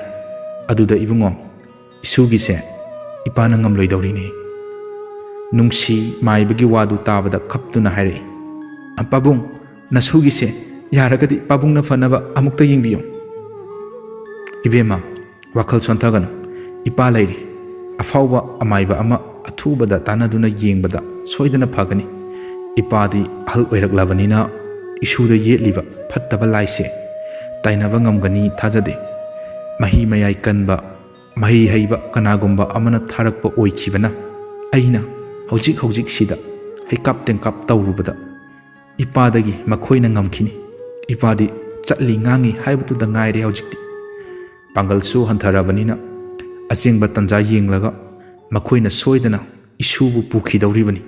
ꯑꯗꯨꯗ ꯏꯕꯨꯡꯉꯣ, ꯏꯁꯨꯒꯤꯁꯦ ꯏꯄꯥꯅ ꯉꯝꯂꯣꯏꯗꯧꯔꯤꯅꯦ꯫" ꯅꯨꯡꯁꯤ ꯃꯥꯏꯕꯒꯤ ꯋꯥꯗꯨ ꯇꯥꯕꯗ ꯀꯞꯇꯨꯅ ꯍꯥꯏꯔꯛꯏ, "ꯑ, ꯄꯥꯕꯨꯡ, ꯅꯁꯨꯒꯤꯁꯦ ꯌꯥꯔꯒꯗꯤ ꯄꯥꯕꯨꯡꯅ ꯐꯅꯕ ꯑꯃꯨꯛꯇ ꯌꯦꯡꯕꯤꯌꯨ꯫" "ꯏꯕꯦꯝꯃ, ꯋꯥꯈꯜ ꯁꯣꯟꯊꯒꯅꯨ꯫ ꯏꯄꯥ ꯂꯩꯔꯤ꯫ ꯑꯐꯥꯎꯕ ꯑꯃꯥꯏꯕ ꯑꯃ ꯑꯊꯨꯕꯗ ꯇꯥꯟꯅꯗꯨꯅ ꯌꯦꯡꯕꯗ ꯁꯣꯏꯗꯅ ꯐꯒꯅꯤ꯫ ꯏꯄꯥꯗꯤ ꯑꯍꯜ ꯑꯣꯏꯔꯛꯂꯕꯅꯤꯅ ꯏꯁꯨꯗ ꯌꯦꯠꯂꯤꯕ ꯐꯠꯇꯕ ꯂꯥꯏꯁꯦ ꯇꯥꯏꯅꯕ ꯉꯝꯒꯅꯤ ꯊꯥꯖꯗꯦ꯫ ꯃꯍꯤ ꯃꯌꯥꯏ ꯀꯟꯕ, ꯃꯍꯩ ꯍꯩꯕ ꯀꯅꯥꯒꯨꯝꯕ ꯑꯃꯅ ꯊꯥꯔꯛꯄ ꯑꯣꯏꯈꯤꯕꯅ ꯑꯩꯅ ꯍꯧꯖꯤꯛ ꯍꯧꯖꯤꯛꯁꯤꯗ ꯍꯩꯀꯥꯞ ꯇꯦꯡꯀꯥꯞ ꯇꯧꯔꯨꯕꯗ ꯏꯄꯥꯗꯒꯤ ꯃꯈꯣꯏꯅ ꯉꯝꯈꯤꯅꯤ꯫ ꯏꯄꯥꯗꯤ ꯆꯠꯂꯤ ꯉꯥꯡꯉꯤ ꯍꯥꯏꯕꯗꯨꯗ ꯉꯥꯏꯔꯦ ꯍꯧꯖꯤꯛꯇꯤ꯫ ꯄꯥꯡꯒꯜꯁꯨ ꯍꯟꯊꯔꯕꯅꯤꯅ ꯑꯆꯦꯡꯕ ꯇꯟꯖꯥ ꯌꯦꯡꯂꯒ ꯃꯈꯣꯏꯅ ꯁꯣꯏꯗꯅ ꯏꯁꯨꯕꯨ ꯄꯨꯈꯤꯗꯧꯔꯤꯕꯅꯤ꯫"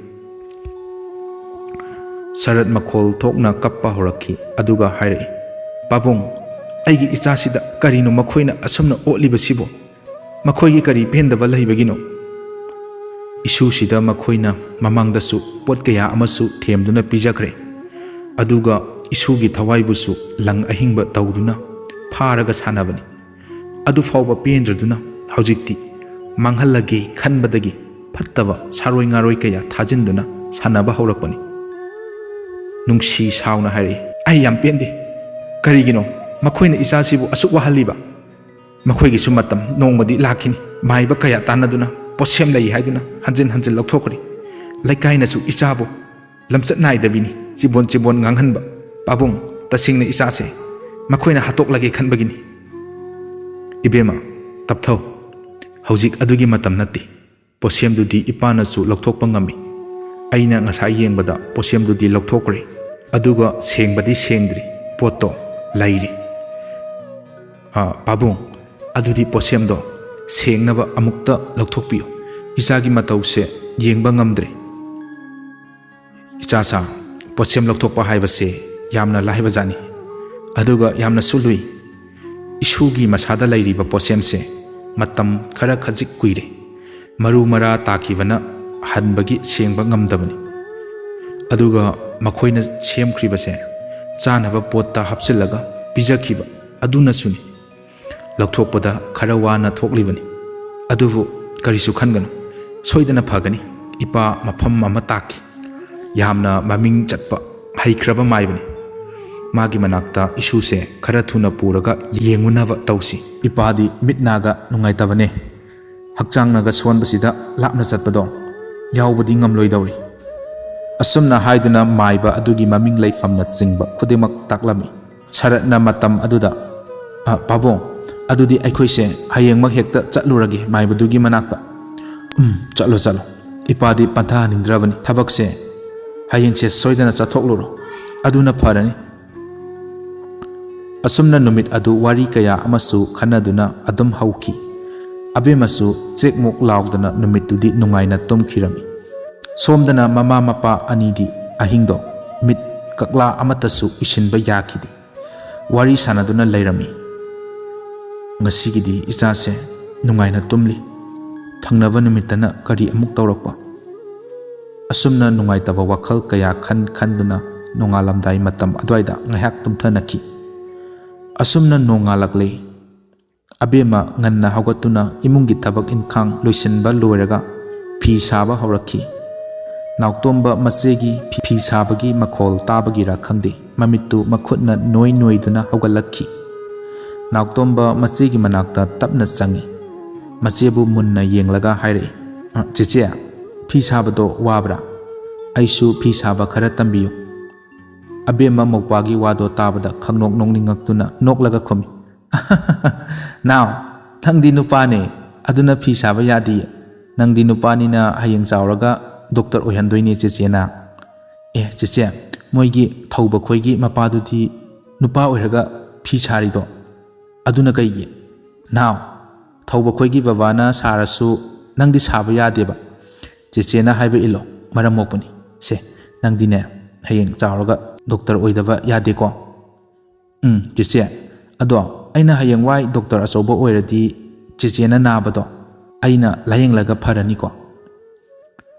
ꯁꯔꯠ ꯃꯈꯣꯜ ꯊꯣꯛꯅ ꯀꯞꯄ ꯍꯧꯔꯛꯈꯤ, ꯑꯗꯨꯒ ꯍꯥꯏꯔꯛꯏ, "ꯄꯥꯕꯨꯡ, ꯑꯩꯒꯤ ꯏꯆꯥꯁꯤꯗ ꯀꯔꯤꯅꯣ ꯃꯈꯣꯏꯅ ꯑꯁꯨꯝꯅ ꯑꯣꯠꯂꯤꯕꯁꯤꯕꯣ? ꯃꯈꯣꯏꯒꯤ ꯀꯔꯤ ꯄꯦꯟꯗꯕ ꯂꯩꯕꯒꯤꯅꯣ? ꯏꯁꯨꯁꯤꯗ ꯃꯈꯣꯏꯅ ꯃꯃꯥꯡꯗꯁꯨ ꯄꯣꯠ ꯀꯌꯥ ꯑꯃꯁꯨ ꯊꯦꯝꯗꯨꯅ ꯄꯤꯖꯈ꯭ꯔꯦ꯫ ꯑꯗꯨꯒ ꯏꯁꯨꯒꯤ ꯊꯋꯥꯏꯕꯨꯁꯨ ꯂꯪ ꯑꯍꯤꯡꯕ ꯇꯧꯗꯨꯅ ꯐꯥꯔꯒ ꯁꯥꯟꯅꯕꯅꯤ꯫ ꯑꯗꯨꯐꯥꯎꯕ ꯄꯦꯟꯗ꯭ꯔꯗꯨꯅ ꯍꯧꯖꯤꯛꯇꯤ ꯃꯥꯡꯍꯜꯂꯒꯦ ꯈꯟꯕꯗꯒꯤ ꯐꯠꯇꯕ ꯁꯥꯔꯣꯏ ꯉꯥꯔꯣꯏ ꯀꯌꯥ ꯊꯥꯖꯤꯟꯗꯨꯅ ꯁꯥꯟꯅꯕ ꯍꯧꯔꯛꯄꯅꯤ꯫" ꯅꯨꯡꯁꯤ ꯁꯥꯎꯅ ꯍꯥꯏꯔꯛꯏ, "ꯑꯩ ꯌꯥꯝ ꯄꯦꯟꯗꯦ꯫ ꯀꯔꯤꯒꯤꯅꯣ ꯃꯈꯣꯏꯅ ꯏꯆꯥꯁꯤꯕꯨ ꯑꯁꯨꯛ ꯋꯥꯍꯜꯂꯤꯕ? ꯃꯈꯣꯏꯒꯤꯁꯨ ꯃꯇꯝ ꯅꯣꯡꯃꯗꯤ ꯂꯥꯛꯈꯤꯅꯤ꯫ ꯃꯥꯏꯕ ꯀꯌꯥ ꯇꯥꯟꯅꯗꯨꯅ ꯄꯣꯠꯁꯦꯝ ꯂꯩ ꯍꯥꯏꯗꯨꯅ ꯍꯟꯖꯤꯟ ꯍꯟꯖꯤꯟ ꯂꯧꯊꯣꯛꯈ꯭ꯔꯦ꯫ ꯂꯩꯀꯥꯏꯅꯁꯨ ꯏꯆꯥꯕꯨ ꯂꯝꯆꯠ ꯅꯥꯏꯗꯕꯤꯅꯤ ꯆꯤꯕꯣꯟ ꯆꯤꯕꯣꯟ ꯉꯥꯡꯍꯟꯕ꯫ ꯄꯥꯕꯨꯡ, ꯇꯁꯦꯡꯅ ꯏꯆꯥꯁꯦ ꯃꯈꯣꯏꯅ ꯍꯥꯠꯇꯣꯛꯂꯒꯦ ꯈꯟꯕꯒꯤꯅꯤ꯫" "ꯏꯕꯦꯝꯃ, ꯇꯞꯊꯧ꯫ ꯍꯧꯖꯤꯛ ꯑꯗꯨꯒꯤ ꯃꯇꯝ ꯅꯠꯇꯦ꯫ ꯄꯣꯠꯁꯦꯝꯗꯨꯗꯤ ꯏꯄꯥꯅꯁꯨ ꯂꯧꯊꯣꯛꯄ ꯉꯝꯃꯤ꯫ ꯑꯩꯅ ꯉꯁꯥꯏ ꯌꯦꯡꯕꯗ ꯄꯣꯠꯁꯦꯝꯗꯨꯗꯤ ꯂꯧꯊꯣꯛꯈ꯭ꯔꯦ, ꯑꯗꯨꯒ ꯁꯦꯡꯕꯗꯤ ꯁꯦꯡꯗ꯭ꯔꯤ, ꯄꯣꯠꯇꯣ ꯂꯩꯔꯤ꯫ "ꯑ, ꯄꯥꯕꯨꯡ, ꯑꯗꯨꯗꯤ ꯄꯣꯠꯁꯦꯝꯗꯣ ꯁꯦꯡꯅꯕ ꯑꯃꯨꯛꯇ ꯂꯧꯊꯣꯛꯄꯤꯌꯨ꯫ ꯏꯆꯥꯒꯤ ꯃꯇꯧꯁꯦ ꯌꯦꯡꯕ ꯉꯝꯗ꯭ꯔꯦ꯫" "ꯏꯆꯥꯁꯥ, ꯄꯣꯠꯁꯦꯝ ꯂꯧꯊꯣꯛꯄ ꯍꯥꯏꯕꯁꯦ ꯌꯥꯝꯅ ꯂꯥꯏꯕꯖꯥꯠꯅꯤ, ꯑꯗꯨꯒ ꯌꯥꯝꯅꯁꯨ ꯂꯨꯏ꯫ ꯏꯁꯨꯒꯤ ꯃꯁꯥꯗ ꯂꯩꯔꯤꯕ ꯄꯣꯠꯁꯦꯝꯁꯦ ꯃꯇꯝ ꯈꯔ ꯈꯖꯤꯛ ꯀꯨꯏꯔꯦ꯫ ꯃꯔꯨ ꯃꯔꯥ ꯇꯥꯈꯤꯕꯅ ꯍꯟꯕꯒꯤ ꯁꯦꯡꯕ ꯉꯝꯗꯕꯅꯤ꯫ ꯑꯗꯨꯒ ꯃꯈꯣꯏꯅ ꯁꯦꯝꯈ꯭ꯔꯤꯕꯁꯦ ꯆꯥꯅꯕ ꯄꯣꯠꯇ ꯍꯥꯞꯆꯤꯜꯂꯒ ꯄꯤꯖꯈꯤꯕ ꯑꯗꯨꯅꯁꯨꯅꯤ꯫ ꯂꯧꯊꯣꯛꯄꯗ ꯈꯔ ꯋꯥꯅ ꯊꯣꯛꯂꯤꯕꯅꯤ꯫ ꯑꯗꯨꯕꯨ ꯀꯔꯤꯁꯨ ꯈꯟꯒꯅꯨ, ꯁꯣꯏꯗꯅ ꯐꯒꯅꯤ꯫ ꯏꯄꯥ ꯃꯐꯝ ꯑꯃ ꯇꯥꯛꯈꯤ꯫ ꯌꯥꯝꯅ ꯃꯃꯤꯡ ꯆꯠꯄ ꯍꯩꯈ꯭ꯔꯕ ꯃꯥꯏꯕꯅꯤ꯫ ꯃꯥꯒꯤ ꯃꯅꯥꯛꯇ ꯏꯁꯨꯁꯦ ꯈꯔ ꯊꯨꯅ ꯄꯨꯔꯒ ꯌꯦꯡꯉꯨꯅꯕ ꯇꯧꯁꯤ꯫ ꯏꯄꯥꯗꯤ ꯃꯤꯠ ꯅꯥꯒ ꯅꯨꯡꯉꯥꯏꯇꯕꯅꯦ꯫ ꯍꯛꯆꯥꯡꯅꯒ ꯁꯣꯟꯕꯁꯤꯗ ꯂꯥꯞꯅ ꯆꯠꯄꯗꯣ ꯌꯥꯎꯕꯗꯤ ꯉꯝꯂꯣꯏꯗꯧꯔꯤ꯫" ꯑꯁꯨꯝꯅ ꯍꯥꯏꯗꯨꯅ ꯃꯥꯏꯕ ꯑꯗꯨꯒꯤ ꯃꯃꯤꯡ ꯂꯩꯐꯝꯅꯆꯤꯡꯕ ꯈꯨꯗꯤꯡꯃꯛ ꯇꯥꯛꯂꯝꯃꯤ꯫ ꯁꯔꯠꯅ ꯃꯇꯝ ꯑꯗꯨꯗ, "ꯑ, ꯄꯥꯕꯨꯡ, ꯑꯗꯨꯗꯤ ꯑꯩꯈꯣꯏꯁꯦ ꯍꯌꯦꯡꯃꯛ ꯍꯦꯛꯇ ꯆꯠꯂꯨꯔꯒꯦ ꯃꯥꯏꯕꯗꯨꯒꯤ ꯃꯅꯥꯛꯇ꯫" "ꯎꯝ, ꯆꯠꯂꯣ, ꯆꯠꯂꯣ꯫ ꯏꯄꯥꯗꯤ ꯄꯟꯊꯥꯍꯟꯅꯤꯡꯗ꯭ꯔꯕꯅꯤ꯫ ꯊꯕꯛꯁꯦ ꯍꯌꯦꯡꯁꯦ ꯁꯣꯏꯗꯅ ꯆꯠꯊꯣꯛꯂꯨꯔꯣ꯫ ꯑꯗꯨꯅ ꯐꯔꯅꯤ꯫" ꯑꯁꯨꯝꯅ ꯅꯨꯃꯤꯠ ꯑꯗꯨ ꯋꯥꯔꯤ ꯀꯌꯥ ꯑꯃꯁꯨ ꯈꯟꯅꯗꯨꯅ ꯑꯗꯨꯝ ꯍꯧꯈꯤ꯫ ꯑꯕꯦꯝꯃꯁꯨ ꯆꯦꯛꯃꯨꯛ ꯂꯥꯎꯗꯅ ꯅꯨꯃꯤꯠꯇꯨꯗꯤ ꯅꯨꯡꯉꯥꯏꯅ ꯇꯨꯝꯈꯤꯔꯝꯃꯤ꯫ ꯁꯣꯝꯗꯅ ꯃꯃꯥ ꯃꯄꯥ ꯑꯅꯤꯗꯤ ꯑꯍꯤꯡꯗꯣ ꯃꯤꯠ ꯀꯛꯂꯥ ꯑꯃꯠꯇꯁꯨ ꯎꯏꯁꯤꯟꯕ ꯌꯥꯈꯤꯗꯦ꯫ ꯋꯥꯔꯤ ꯁꯥꯟꯅꯗꯨꯅ ꯂꯩꯔꯝꯃꯤ꯫ "ꯉꯁꯤꯒꯤꯗꯤ ꯏꯆꯥꯁꯦ ꯅꯨꯡꯉꯥꯏꯅ ꯇꯨꯝꯂꯤ꯫ ꯊꯪꯅꯕ ꯅꯨꯃꯤꯠꯇꯅ ꯀꯔꯤ ꯑꯃꯨꯛ ꯇꯧꯔꯛꯄ?" ꯑꯁꯨꯝꯅ ꯅꯨꯡꯉꯥꯏꯇꯕ ꯋꯥꯈꯜ ꯀꯌꯥ ꯈꯟ ꯈꯟꯗꯨꯅ ꯅꯣꯡꯉꯥꯜꯂꯝꯗꯥꯏ ꯃꯇꯝ ꯑꯗꯨꯋꯥꯏꯗ ꯉꯥꯏꯍꯥꯛ ꯇꯨꯝꯊꯅꯈꯤ꯫ ꯑꯁꯨꯝꯅ ꯅꯣꯡꯉꯥꯜꯂꯛꯂꯦ꯫ ꯑꯕꯦꯝꯃ ꯉꯟꯅ ꯍꯧꯒꯠꯇꯨꯅ ꯏꯃꯨꯡꯒꯤ ꯊꯕꯛ ꯏꯟꯈꯥꯡ ꯂꯣꯏꯁꯤꯟꯕ ꯂꯣꯏꯔꯒ ꯐꯤ ꯁꯥꯕ ꯍꯧꯔꯛꯈꯤ꯫ ꯅꯥꯎꯇꯣꯝꯕ ꯃꯆꯦꯒꯤ ꯐꯤ ꯁꯥꯕꯒꯤ ꯃꯈꯣꯜ ꯇꯥꯕꯒꯤꯔ ꯈꯪꯗꯦ, ꯃꯃꯤꯠꯇꯨ ꯃꯈꯨꯠꯅ ꯅꯣꯏ ꯅꯣꯏꯗꯨꯅ ꯍꯧꯒꯠꯂꯛꯈꯤ꯫ ꯅꯥꯎꯇꯣꯝꯕ ꯃꯆꯦꯒꯤ ꯃꯅꯥꯛꯇ ꯇꯞꯅ ꯆꯪꯉꯤ꯫ ꯃꯆꯦꯕꯨ ꯃꯨꯟꯅ ꯌꯦꯡꯂꯒ ꯍꯥꯏꯔꯛꯏ, "ꯑ, ꯆꯦꯆꯦ, ꯐꯤ ꯁꯥꯕꯗꯣ ꯋꯥꯕ꯭ꯔꯥ? ꯑꯩꯁꯨ ꯐꯤ ꯁꯥꯕ ꯈꯔ ꯇꯝꯕꯤꯌꯨ꯫" ꯑꯕꯦꯝꯃ ꯃꯧꯄ꯭ꯋꯥꯒꯤ ꯋꯥꯗꯣ ꯇꯥꯕꯗ ꯈꯪꯅꯣꯛ ꯅꯣꯛꯅꯤꯡꯉꯛꯇꯨꯅ ꯅꯣꯛꯂꯒ ꯈꯨꯝꯃꯤ, "ꯅꯥꯎ, ꯅꯪꯗꯤ ꯅꯨꯄꯥꯅꯦ, ꯑꯗꯨꯅ ꯐꯤ ꯁꯥꯕ ꯌꯥꯗꯤꯌꯦ꯫ ꯅꯪꯗꯤ ꯅꯨꯄꯥꯅꯤꯅ ꯍꯌꯦꯡ ꯆꯥꯎꯔꯒ ꯗꯣꯛꯇꯔ ꯑꯣꯏꯍꯟꯗꯣꯏꯅꯦ ꯆꯦꯆꯦꯅ꯫ ꯑꯦ ꯆꯦꯆꯦ, ꯃꯣꯏꯒꯤ ꯊꯧꯕ ꯈꯣꯏꯒꯤ ꯃꯄꯥꯗꯨꯗꯤ ꯅꯨꯄꯥ ꯑꯣꯏꯔꯒ ꯐꯤ ꯁꯥꯔꯤꯗꯣ ꯑꯗꯨꯅ ꯀꯩꯒꯤ? ꯅꯥꯎ, ꯊꯧꯕ ꯈꯣꯏꯒꯤ ꯕꯕꯥꯅ ꯁꯥꯔꯁꯨ ꯅꯪꯗꯤ ꯁꯥꯕ ꯌꯥꯗꯦꯕ꯫ ꯆꯦꯆꯦꯅ ꯍꯥꯏꯕ ꯏꯜꯂꯣ, ꯃꯔꯝ ꯃꯣꯛꯄꯅꯤ꯫ ꯁꯦ, ꯅꯪꯗꯤꯅꯦ ꯍꯌꯦꯡ ꯆꯥꯎꯔꯒ ꯗꯣꯛꯇꯔ ꯑꯣꯏꯗꯕ ꯌꯥꯗꯦꯀꯣ꯫ ꯎꯝ ꯆꯦꯆꯦ, ꯑꯗꯣ ꯑꯩꯅ ꯍꯌꯦꯡꯋꯥꯏ ꯗꯣꯛꯇꯔ ꯑꯆꯧꯕ ꯑꯣꯏꯔꯗꯤ ꯆꯦꯆꯦꯅ ꯅꯥꯕꯗꯣ ꯑꯩꯅ ꯂꯥꯌꯦꯡꯂꯒ ꯐꯔꯅꯤꯀꯣ?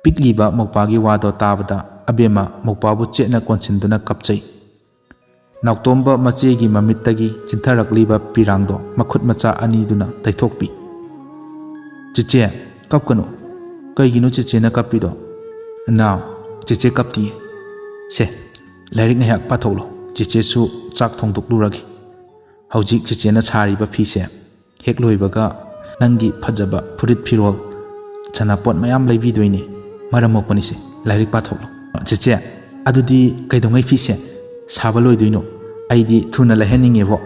ꯄꯤꯛꯂꯤꯕ ꯃꯧꯄꯥꯒꯤ ꯋꯥꯗꯣ ꯇꯥꯕꯗ ꯑꯕꯦꯝꯃ ꯃꯧꯄꯥꯕꯨ ꯆꯦꯠꯅ ꯀꯣꯟꯁꯤꯟꯗꯨꯅ ꯀꯞꯆꯩ꯫ ꯅꯥꯎꯇꯣꯝꯕ ꯃꯆꯦꯒꯤ ꯃꯃꯤꯠꯇꯒꯤ ꯆꯤꯟꯊꯔꯛꯂꯤꯕ ꯄꯤꯔꯥꯡꯗꯣ ꯃꯈꯨꯠ ꯃꯆꯥ ꯑꯅꯤꯗꯨꯅ ꯇꯩꯊꯣꯛꯄꯤ꯫ "ꯆꯦꯆꯦ, ꯀꯞꯀꯅꯨ꯫ ꯀꯩꯒꯤꯅꯣ ꯆꯦꯆꯦꯅ ꯀꯞꯄꯤꯗꯣ?" "ꯅꯥꯎ, ꯆꯦꯆꯦ ꯀꯞꯇꯤꯌꯦ꯫ ꯁꯦ, ꯂꯥꯏꯔꯤꯛ ꯉꯥꯏꯍꯥꯛ ꯄꯥꯊꯣꯛꯂꯣ꯫ ꯆꯦꯆꯦꯁꯨ ꯆꯥꯛ ꯊꯣꯡꯗꯣꯛꯂꯨꯔꯒꯦ꯫ ꯍꯧꯖꯤꯛ ꯆꯦꯆꯦꯅ ꯁꯥꯔꯤꯕ ꯐꯤꯁꯦ ꯍꯦꯛ ꯂꯣꯏꯕꯒ ꯅꯪꯒꯤ ꯐꯖꯕ ꯐꯨꯔꯤꯠ ꯐꯤꯔꯣꯜ, ꯁꯅꯥꯄꯣꯠ ꯃꯌꯥꯝ ꯂꯩꯕꯤꯗꯣꯏꯅꯦ, ꯃꯔꯝ ꯃꯣꯛꯄꯅꯤꯁꯦ꯫ ꯂꯥꯏꯔꯤꯛ ꯄꯥꯊꯣꯛꯂꯣ꯫" "ꯆꯦꯆꯦ, ꯑꯗꯨꯗꯤ ꯀꯩꯗꯧꯉꯩ ꯐꯤꯁꯦ ꯁꯥꯕ ꯂꯣꯏꯗꯣꯏꯅꯣ? ꯑꯩꯗꯤ ꯊꯨꯅ ꯂꯩꯍꯟꯅꯤꯡꯉꯦꯕꯣ꯫"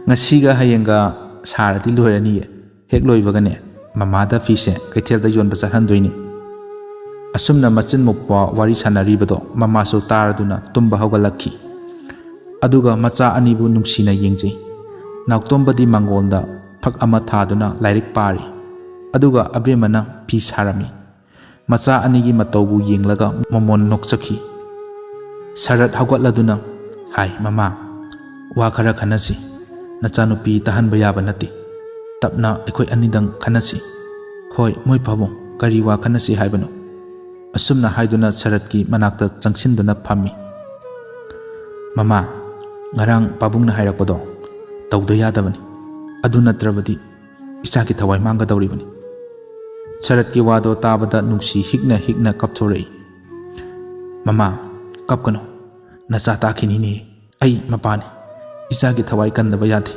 "ꯉꯁꯤꯒ ꯍꯌꯦꯡꯒ ꯁꯥꯔꯗꯤ ꯂꯣꯏꯔꯅꯤꯌꯦ꯫ ꯍꯦꯛ ꯂꯣꯏꯕꯒꯅꯦ ꯃꯃꯥꯗ ꯐꯤꯁꯦ ꯀꯩꯊꯦꯜꯗ ꯌꯣꯟꯕ ꯆꯠꯍꯟꯗꯣꯏꯅꯤ꯫" ꯑꯁꯨꯝꯅ ꯃꯆꯤꯟ ꯃꯧꯄ꯭ꯋꯥ ꯋꯥꯔꯤ ꯁꯥꯟꯅꯔꯤꯕꯗꯣ ꯃꯃꯥꯁꯨ ꯇꯥꯔꯗꯨꯅ ꯇꯨꯝꯕ ꯍꯧꯒꯠꯂꯛꯈꯤ꯫ ꯑꯗꯨꯒ ꯃꯆꯥ ꯑꯅꯤꯕꯨ ꯅꯨꯡꯁꯤꯅ ꯌꯦꯡꯖꯩ꯫ ꯅꯥꯎꯇꯣꯝꯕꯗꯤ ꯃꯥꯡꯒꯣꯜꯗ ꯐꯛ ꯑꯃ ꯊꯥꯗꯨꯅ ꯂꯥꯏꯔꯤꯛ ꯄꯥꯔꯤ꯫ ꯑꯗꯨꯒ ꯑꯕꯦꯝꯃꯅ ꯐꯤ ꯁꯥꯔꯝꯃꯤ꯫ ꯃꯆꯥ ꯑꯅꯤꯒꯤ ꯃꯇꯧꯕꯨ ꯌꯦꯡꯂꯒ ꯃꯃꯣꯟ ꯅꯣꯛꯆꯈꯤ꯫ ꯁꯔꯠ ꯍꯧꯒꯠꯂꯗꯨꯅ, "ꯍꯥꯏ ꯃꯃꯥ, ꯋꯥ ꯈꯔ ꯈꯟꯅꯁꯤ꯫ ꯅꯆꯥꯅꯨꯄꯤ ꯇꯥꯍꯟꯕ ꯌꯥꯕ ꯅꯠꯇꯦ꯫ ꯇꯞꯅ ꯑꯩꯈꯣꯏ ꯑꯅꯤꯗꯪ ꯈꯟꯅꯁꯤ꯫" "ꯍꯣꯏ ꯃꯣꯏ ꯄꯥꯕꯨꯡ, ꯀꯔꯤ ꯋꯥ ꯈꯟꯅꯁꯤ ꯍꯥꯏꯕꯅꯣ?" ꯑꯁꯨꯝꯅ ꯍꯥꯏꯗꯨꯅ ꯁꯔꯠꯀꯤ ꯃꯅꯥꯛꯇ ꯆꯪꯁꯤꯟꯗꯨꯅ ꯐꯝꯃꯤ꯫ "ꯃꯃꯥ, ꯉꯔꯥꯡ ꯄꯥꯕꯨꯡꯅ ꯍꯥꯏꯔꯛꯄꯗꯣ ꯇꯧꯗ ꯌꯥꯗꯕꯅꯤ꯫ ꯑꯗꯨ ꯅꯠꯇ꯭ꯔꯕꯗꯤ ꯏꯆꯥꯒꯤ ꯊꯋꯥꯏ ꯃꯥꯡꯒꯗꯧꯔꯤꯕꯅꯤ꯫" ꯁꯔꯠꯀꯤ ꯋꯥꯗꯣ ꯇꯥꯕꯗ ꯅꯨꯡꯁꯤ ꯍꯤꯛꯅ ꯍꯤꯛꯅ ꯀꯞꯊꯣꯔꯛꯏ꯫ "ꯃꯃꯥ, ꯀꯞꯀꯅꯨ꯫ ꯅꯆꯥ ꯇꯥꯈꯤꯅꯤꯅꯦ꯫ ꯑꯩ ꯃꯄꯥꯅꯤ꯫ ꯏꯆꯥꯒꯤ ꯊꯋꯥꯏ ꯀꯟꯗꯕ ꯌꯥꯗꯦ꯫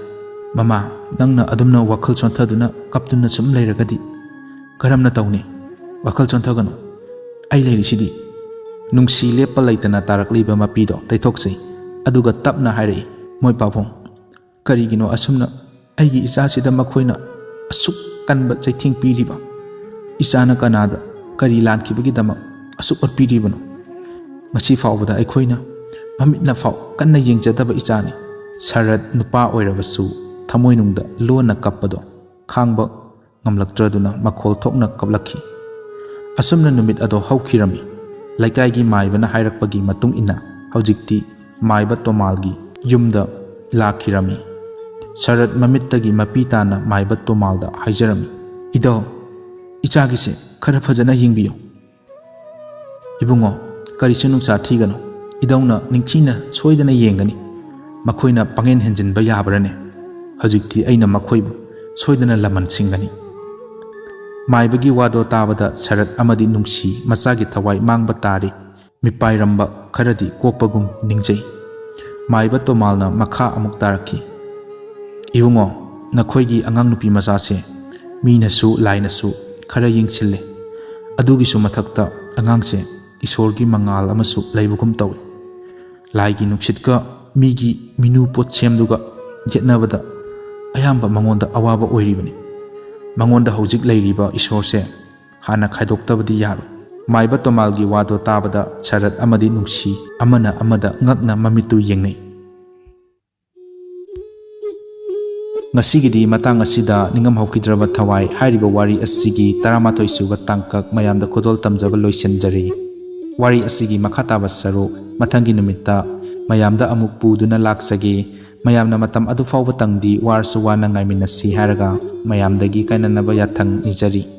ꯃꯃꯥ, ꯅꯪꯅ ꯑꯗꯨꯝꯅ ꯋꯥꯈꯜ ꯁꯣꯟꯊꯗꯨꯅ ꯀꯞꯇꯨꯅ ꯁꯨꯝ ꯂꯩꯔꯒꯗꯤ ꯀꯔꯝꯅ ꯇꯧꯅꯤ? ꯋꯥꯈꯜ ꯁꯣꯟꯊꯒꯅꯨ꯫ ꯑꯩ ꯂꯩꯔꯤꯁꯤꯗꯤ꯫" ꯅꯨꯡꯁꯤ ꯂꯦꯞꯄ ꯂꯩꯇꯅ ꯇꯥꯔꯛꯂꯤꯕ ꯃꯄꯤꯗꯣ ꯇꯩꯊꯣꯛꯆꯩ꯫ ꯑꯗꯨꯒ ꯇꯞꯅ ꯍꯥꯏꯔꯛꯏ, "ꯃꯣꯏ ꯄꯥꯕꯨꯡ, ꯀꯔꯤꯒꯤꯅꯣ ꯑꯁꯨꯝꯅ ꯑꯩꯒꯤ ꯏꯆꯥꯁꯤꯗ ꯃꯈꯣꯏꯅ ꯑꯁꯨꯛ ꯀꯟꯕ ꯆꯩꯊꯦꯡ ꯄꯤꯔꯤꯕ? ꯏꯆꯥꯅ ꯀꯅꯥꯗ ꯀꯔꯤ ꯂꯥꯟꯈꯤꯕꯒꯤꯗꯃꯛ ꯑꯁꯨꯛ ꯑꯣꯠꯄꯤꯔꯤꯕꯅꯣ? ꯉꯁꯤ ꯐꯥꯎꯕꯗ ꯑꯩꯈꯣꯏꯅ ꯃꯃꯤꯠꯅ ꯐꯥꯎ ꯀꯟꯅ ꯌꯦꯡꯖꯗꯕ ꯏꯆꯥꯅꯤ꯫ ꯁꯔꯠ ꯅꯨꯄꯥ ꯑꯣꯏꯔꯕꯁꯨ ꯊꯃꯣꯏꯅꯨꯡꯗ ꯂꯣꯟꯅ ꯀꯞꯄꯗꯣ ꯈꯥꯡꯕ ꯉꯝꯂꯛꯇ꯭ꯔꯗꯨꯅ ꯃꯈꯣꯜ ꯊꯣꯛꯅ ꯀꯞꯂꯛꯈꯤ꯫ ꯑꯁꯨꯝꯅ ꯅꯨꯃꯤꯠ ꯑꯗꯣ ꯍꯧꯈꯤꯔꯝꯃꯤ꯫ ꯂꯩꯀꯥꯏꯒꯤ ꯃꯥꯏꯕꯅ ꯍꯥꯏꯔꯛꯄꯒꯤ ꯃꯇꯨꯡ ꯏꯟꯅ ꯍꯧꯖꯤꯛꯇꯤ ꯃꯥꯏꯕ ꯇꯣꯃꯥꯜꯒꯤ ꯌꯨꯝꯗ ꯂꯥꯛꯈꯤꯔꯝꯃꯤ꯫ ꯁꯔꯠ ꯃꯃꯤꯠꯇꯒꯤ ꯃꯄꯤ ꯇꯥꯅ ꯃꯥꯏꯕ ꯇꯣꯃꯥꯜꯗ ꯍꯥꯏꯖꯔꯝꯃꯤ, "ꯏꯙꯧ, ꯏꯆꯥꯒꯤꯁꯦ ꯈꯔ ꯐꯖꯅ ꯌꯦꯡꯕꯤꯌꯨ꯫" "ꯏꯕꯨꯡꯉꯣ, ꯀꯔꯤꯁꯨ ꯅꯨꯡꯁꯥ ꯊꯤꯒꯅꯨ꯫ ꯏꯙꯧꯅ ꯅꯤꯡꯊꯤꯅ ꯁꯣꯏꯗꯅ ꯌꯦꯡꯒꯅꯤ꯫ ꯃꯈꯣꯏꯅ ꯄꯪꯍꯦꯟ ꯍꯦꯟꯖꯤꯟꯕ ꯌꯥꯕ꯭ꯔꯅꯦ? ꯍꯧꯖꯤꯛꯇꯤ ꯑꯩꯅ ꯃꯈꯣꯏꯕꯨ ꯁꯣꯏꯗꯅ ꯂꯃꯟ ꯁꯤꯡꯒꯅꯤ꯫" ꯃꯥꯏꯕꯒꯤ ꯋꯥꯗꯣ ꯇꯥꯕꯗ ꯁꯔꯠ ꯑꯃꯗꯤ ꯅꯨꯡꯁꯤ ꯃꯆꯥꯒꯤ ꯊꯋꯥꯏ ꯃꯥꯡꯕ ꯇꯥꯔꯤ꯫ ꯃꯤꯄꯥꯏꯔꯝꯕ ꯈꯔꯗꯤ ꯀꯣꯛꯄꯒꯨꯝ ꯅꯤꯡꯖꯩ꯫ ꯃꯥꯏꯕ ꯇꯣꯃꯥꯜꯅ ꯃꯈꯥ ꯑꯃꯨꯛ ꯇꯥꯔꯛꯈꯤ, "ꯏꯕꯨꯡꯉꯣ, ꯅꯈꯣꯏꯒꯤ ꯑꯉꯥꯡ ꯅꯨꯄꯤ ꯃꯆꯥꯁꯦ ꯃꯤꯅꯁꯨ ꯂꯥꯏꯅꯁꯨ ꯈꯔ ꯌꯦꯡꯁꯤꯜꯂꯦ꯫ ꯑꯗꯨꯒꯤꯁꯨ ꯃꯊꯛꯇ ꯑꯉꯥꯡꯁꯦ ꯏꯁꯣꯔꯒꯤ ꯃꯉꯥꯜ ꯑꯃꯁꯨ ꯂꯩꯕꯒꯨꯝ ꯇꯧꯏ꯫ ꯂꯥꯏꯒꯤ ꯅꯨꯡꯁꯤꯠꯀ ꯃꯤꯒꯤ ꯃꯤꯅꯨ ꯄꯣꯠꯁꯦꯝꯗꯨꯒ ꯌꯦꯠꯅꯕꯗ ꯑꯌꯥꯝꯕ ꯃꯉꯣꯟꯗ ꯑꯋꯥꯕ ꯑꯣꯏꯔꯤꯕꯅꯤ꯫ ꯃꯉꯣꯟꯗ ꯍꯧꯖꯤꯛ ꯂꯩꯔꯤꯕ ꯏꯁꯣꯔꯁꯦ ꯍꯥꯟꯅ ꯈꯥꯏꯗꯣꯛꯇꯕꯗꯤ ꯌꯥꯔꯣꯏ꯫" ꯃꯥꯏꯕ ꯇꯣꯃꯥꯜꯒꯤ ꯋꯥꯗꯣ ꯇꯥꯕꯗ ꯁꯔꯠ ꯑꯃꯗꯤ ꯅꯨꯡꯁꯤ ꯑꯃꯅ ꯑꯃꯗ ꯉꯛꯅ ꯃꯃꯤꯠꯇꯨ ꯌꯦꯡꯅꯩ꯫ ꯉꯁꯤꯒꯤꯗꯤ ꯃꯇꯥꯡ ꯑꯁꯤꯗ ꯅꯤꯡꯉꯝ ꯍꯧꯈꯤꯗ꯭ꯔꯕ ꯊꯋꯥꯏ ꯍꯥꯏꯔꯤꯕ ꯋꯥꯔꯤ ꯑꯁꯤꯒꯤ ꯇꯔꯥꯃꯥꯊꯣꯏ ꯁꯨꯕ ꯇꯥꯡꯀꯛ ꯃꯌꯥꯝꯗ ꯈꯨꯗꯣꯜ ꯇꯝꯖꯕ ꯂꯣꯏꯁꯤꯟꯖꯔꯤ꯫ ꯋꯥꯔꯤ ꯑꯁꯤꯒꯤ ꯃꯈꯥ ꯇꯥꯕ ꯁꯔꯨꯛ ꯃꯊꯪꯒꯤ ꯅꯨꯃꯤꯠꯇ ꯃꯌꯥꯝꯗ ꯑꯃꯨꯛ ꯄꯨꯗꯨꯅ ꯂꯥꯛꯆꯒꯦ꯫ ꯃꯌꯥꯝꯅ ꯃꯇꯝ ꯑꯗꯨ ꯐꯥꯎꯕ ꯇꯪꯗꯤ ꯋꯥꯔꯁꯨ ꯋꯥꯅ ꯉꯥꯏꯃꯤꯟꯅꯁꯤ ꯍꯥꯏꯔꯒ ꯃꯌꯥꯝꯗꯒꯤ ꯀꯥꯏꯅꯅꯕ ꯌꯥꯊꯪ ꯅꯤꯖꯔꯤ꯫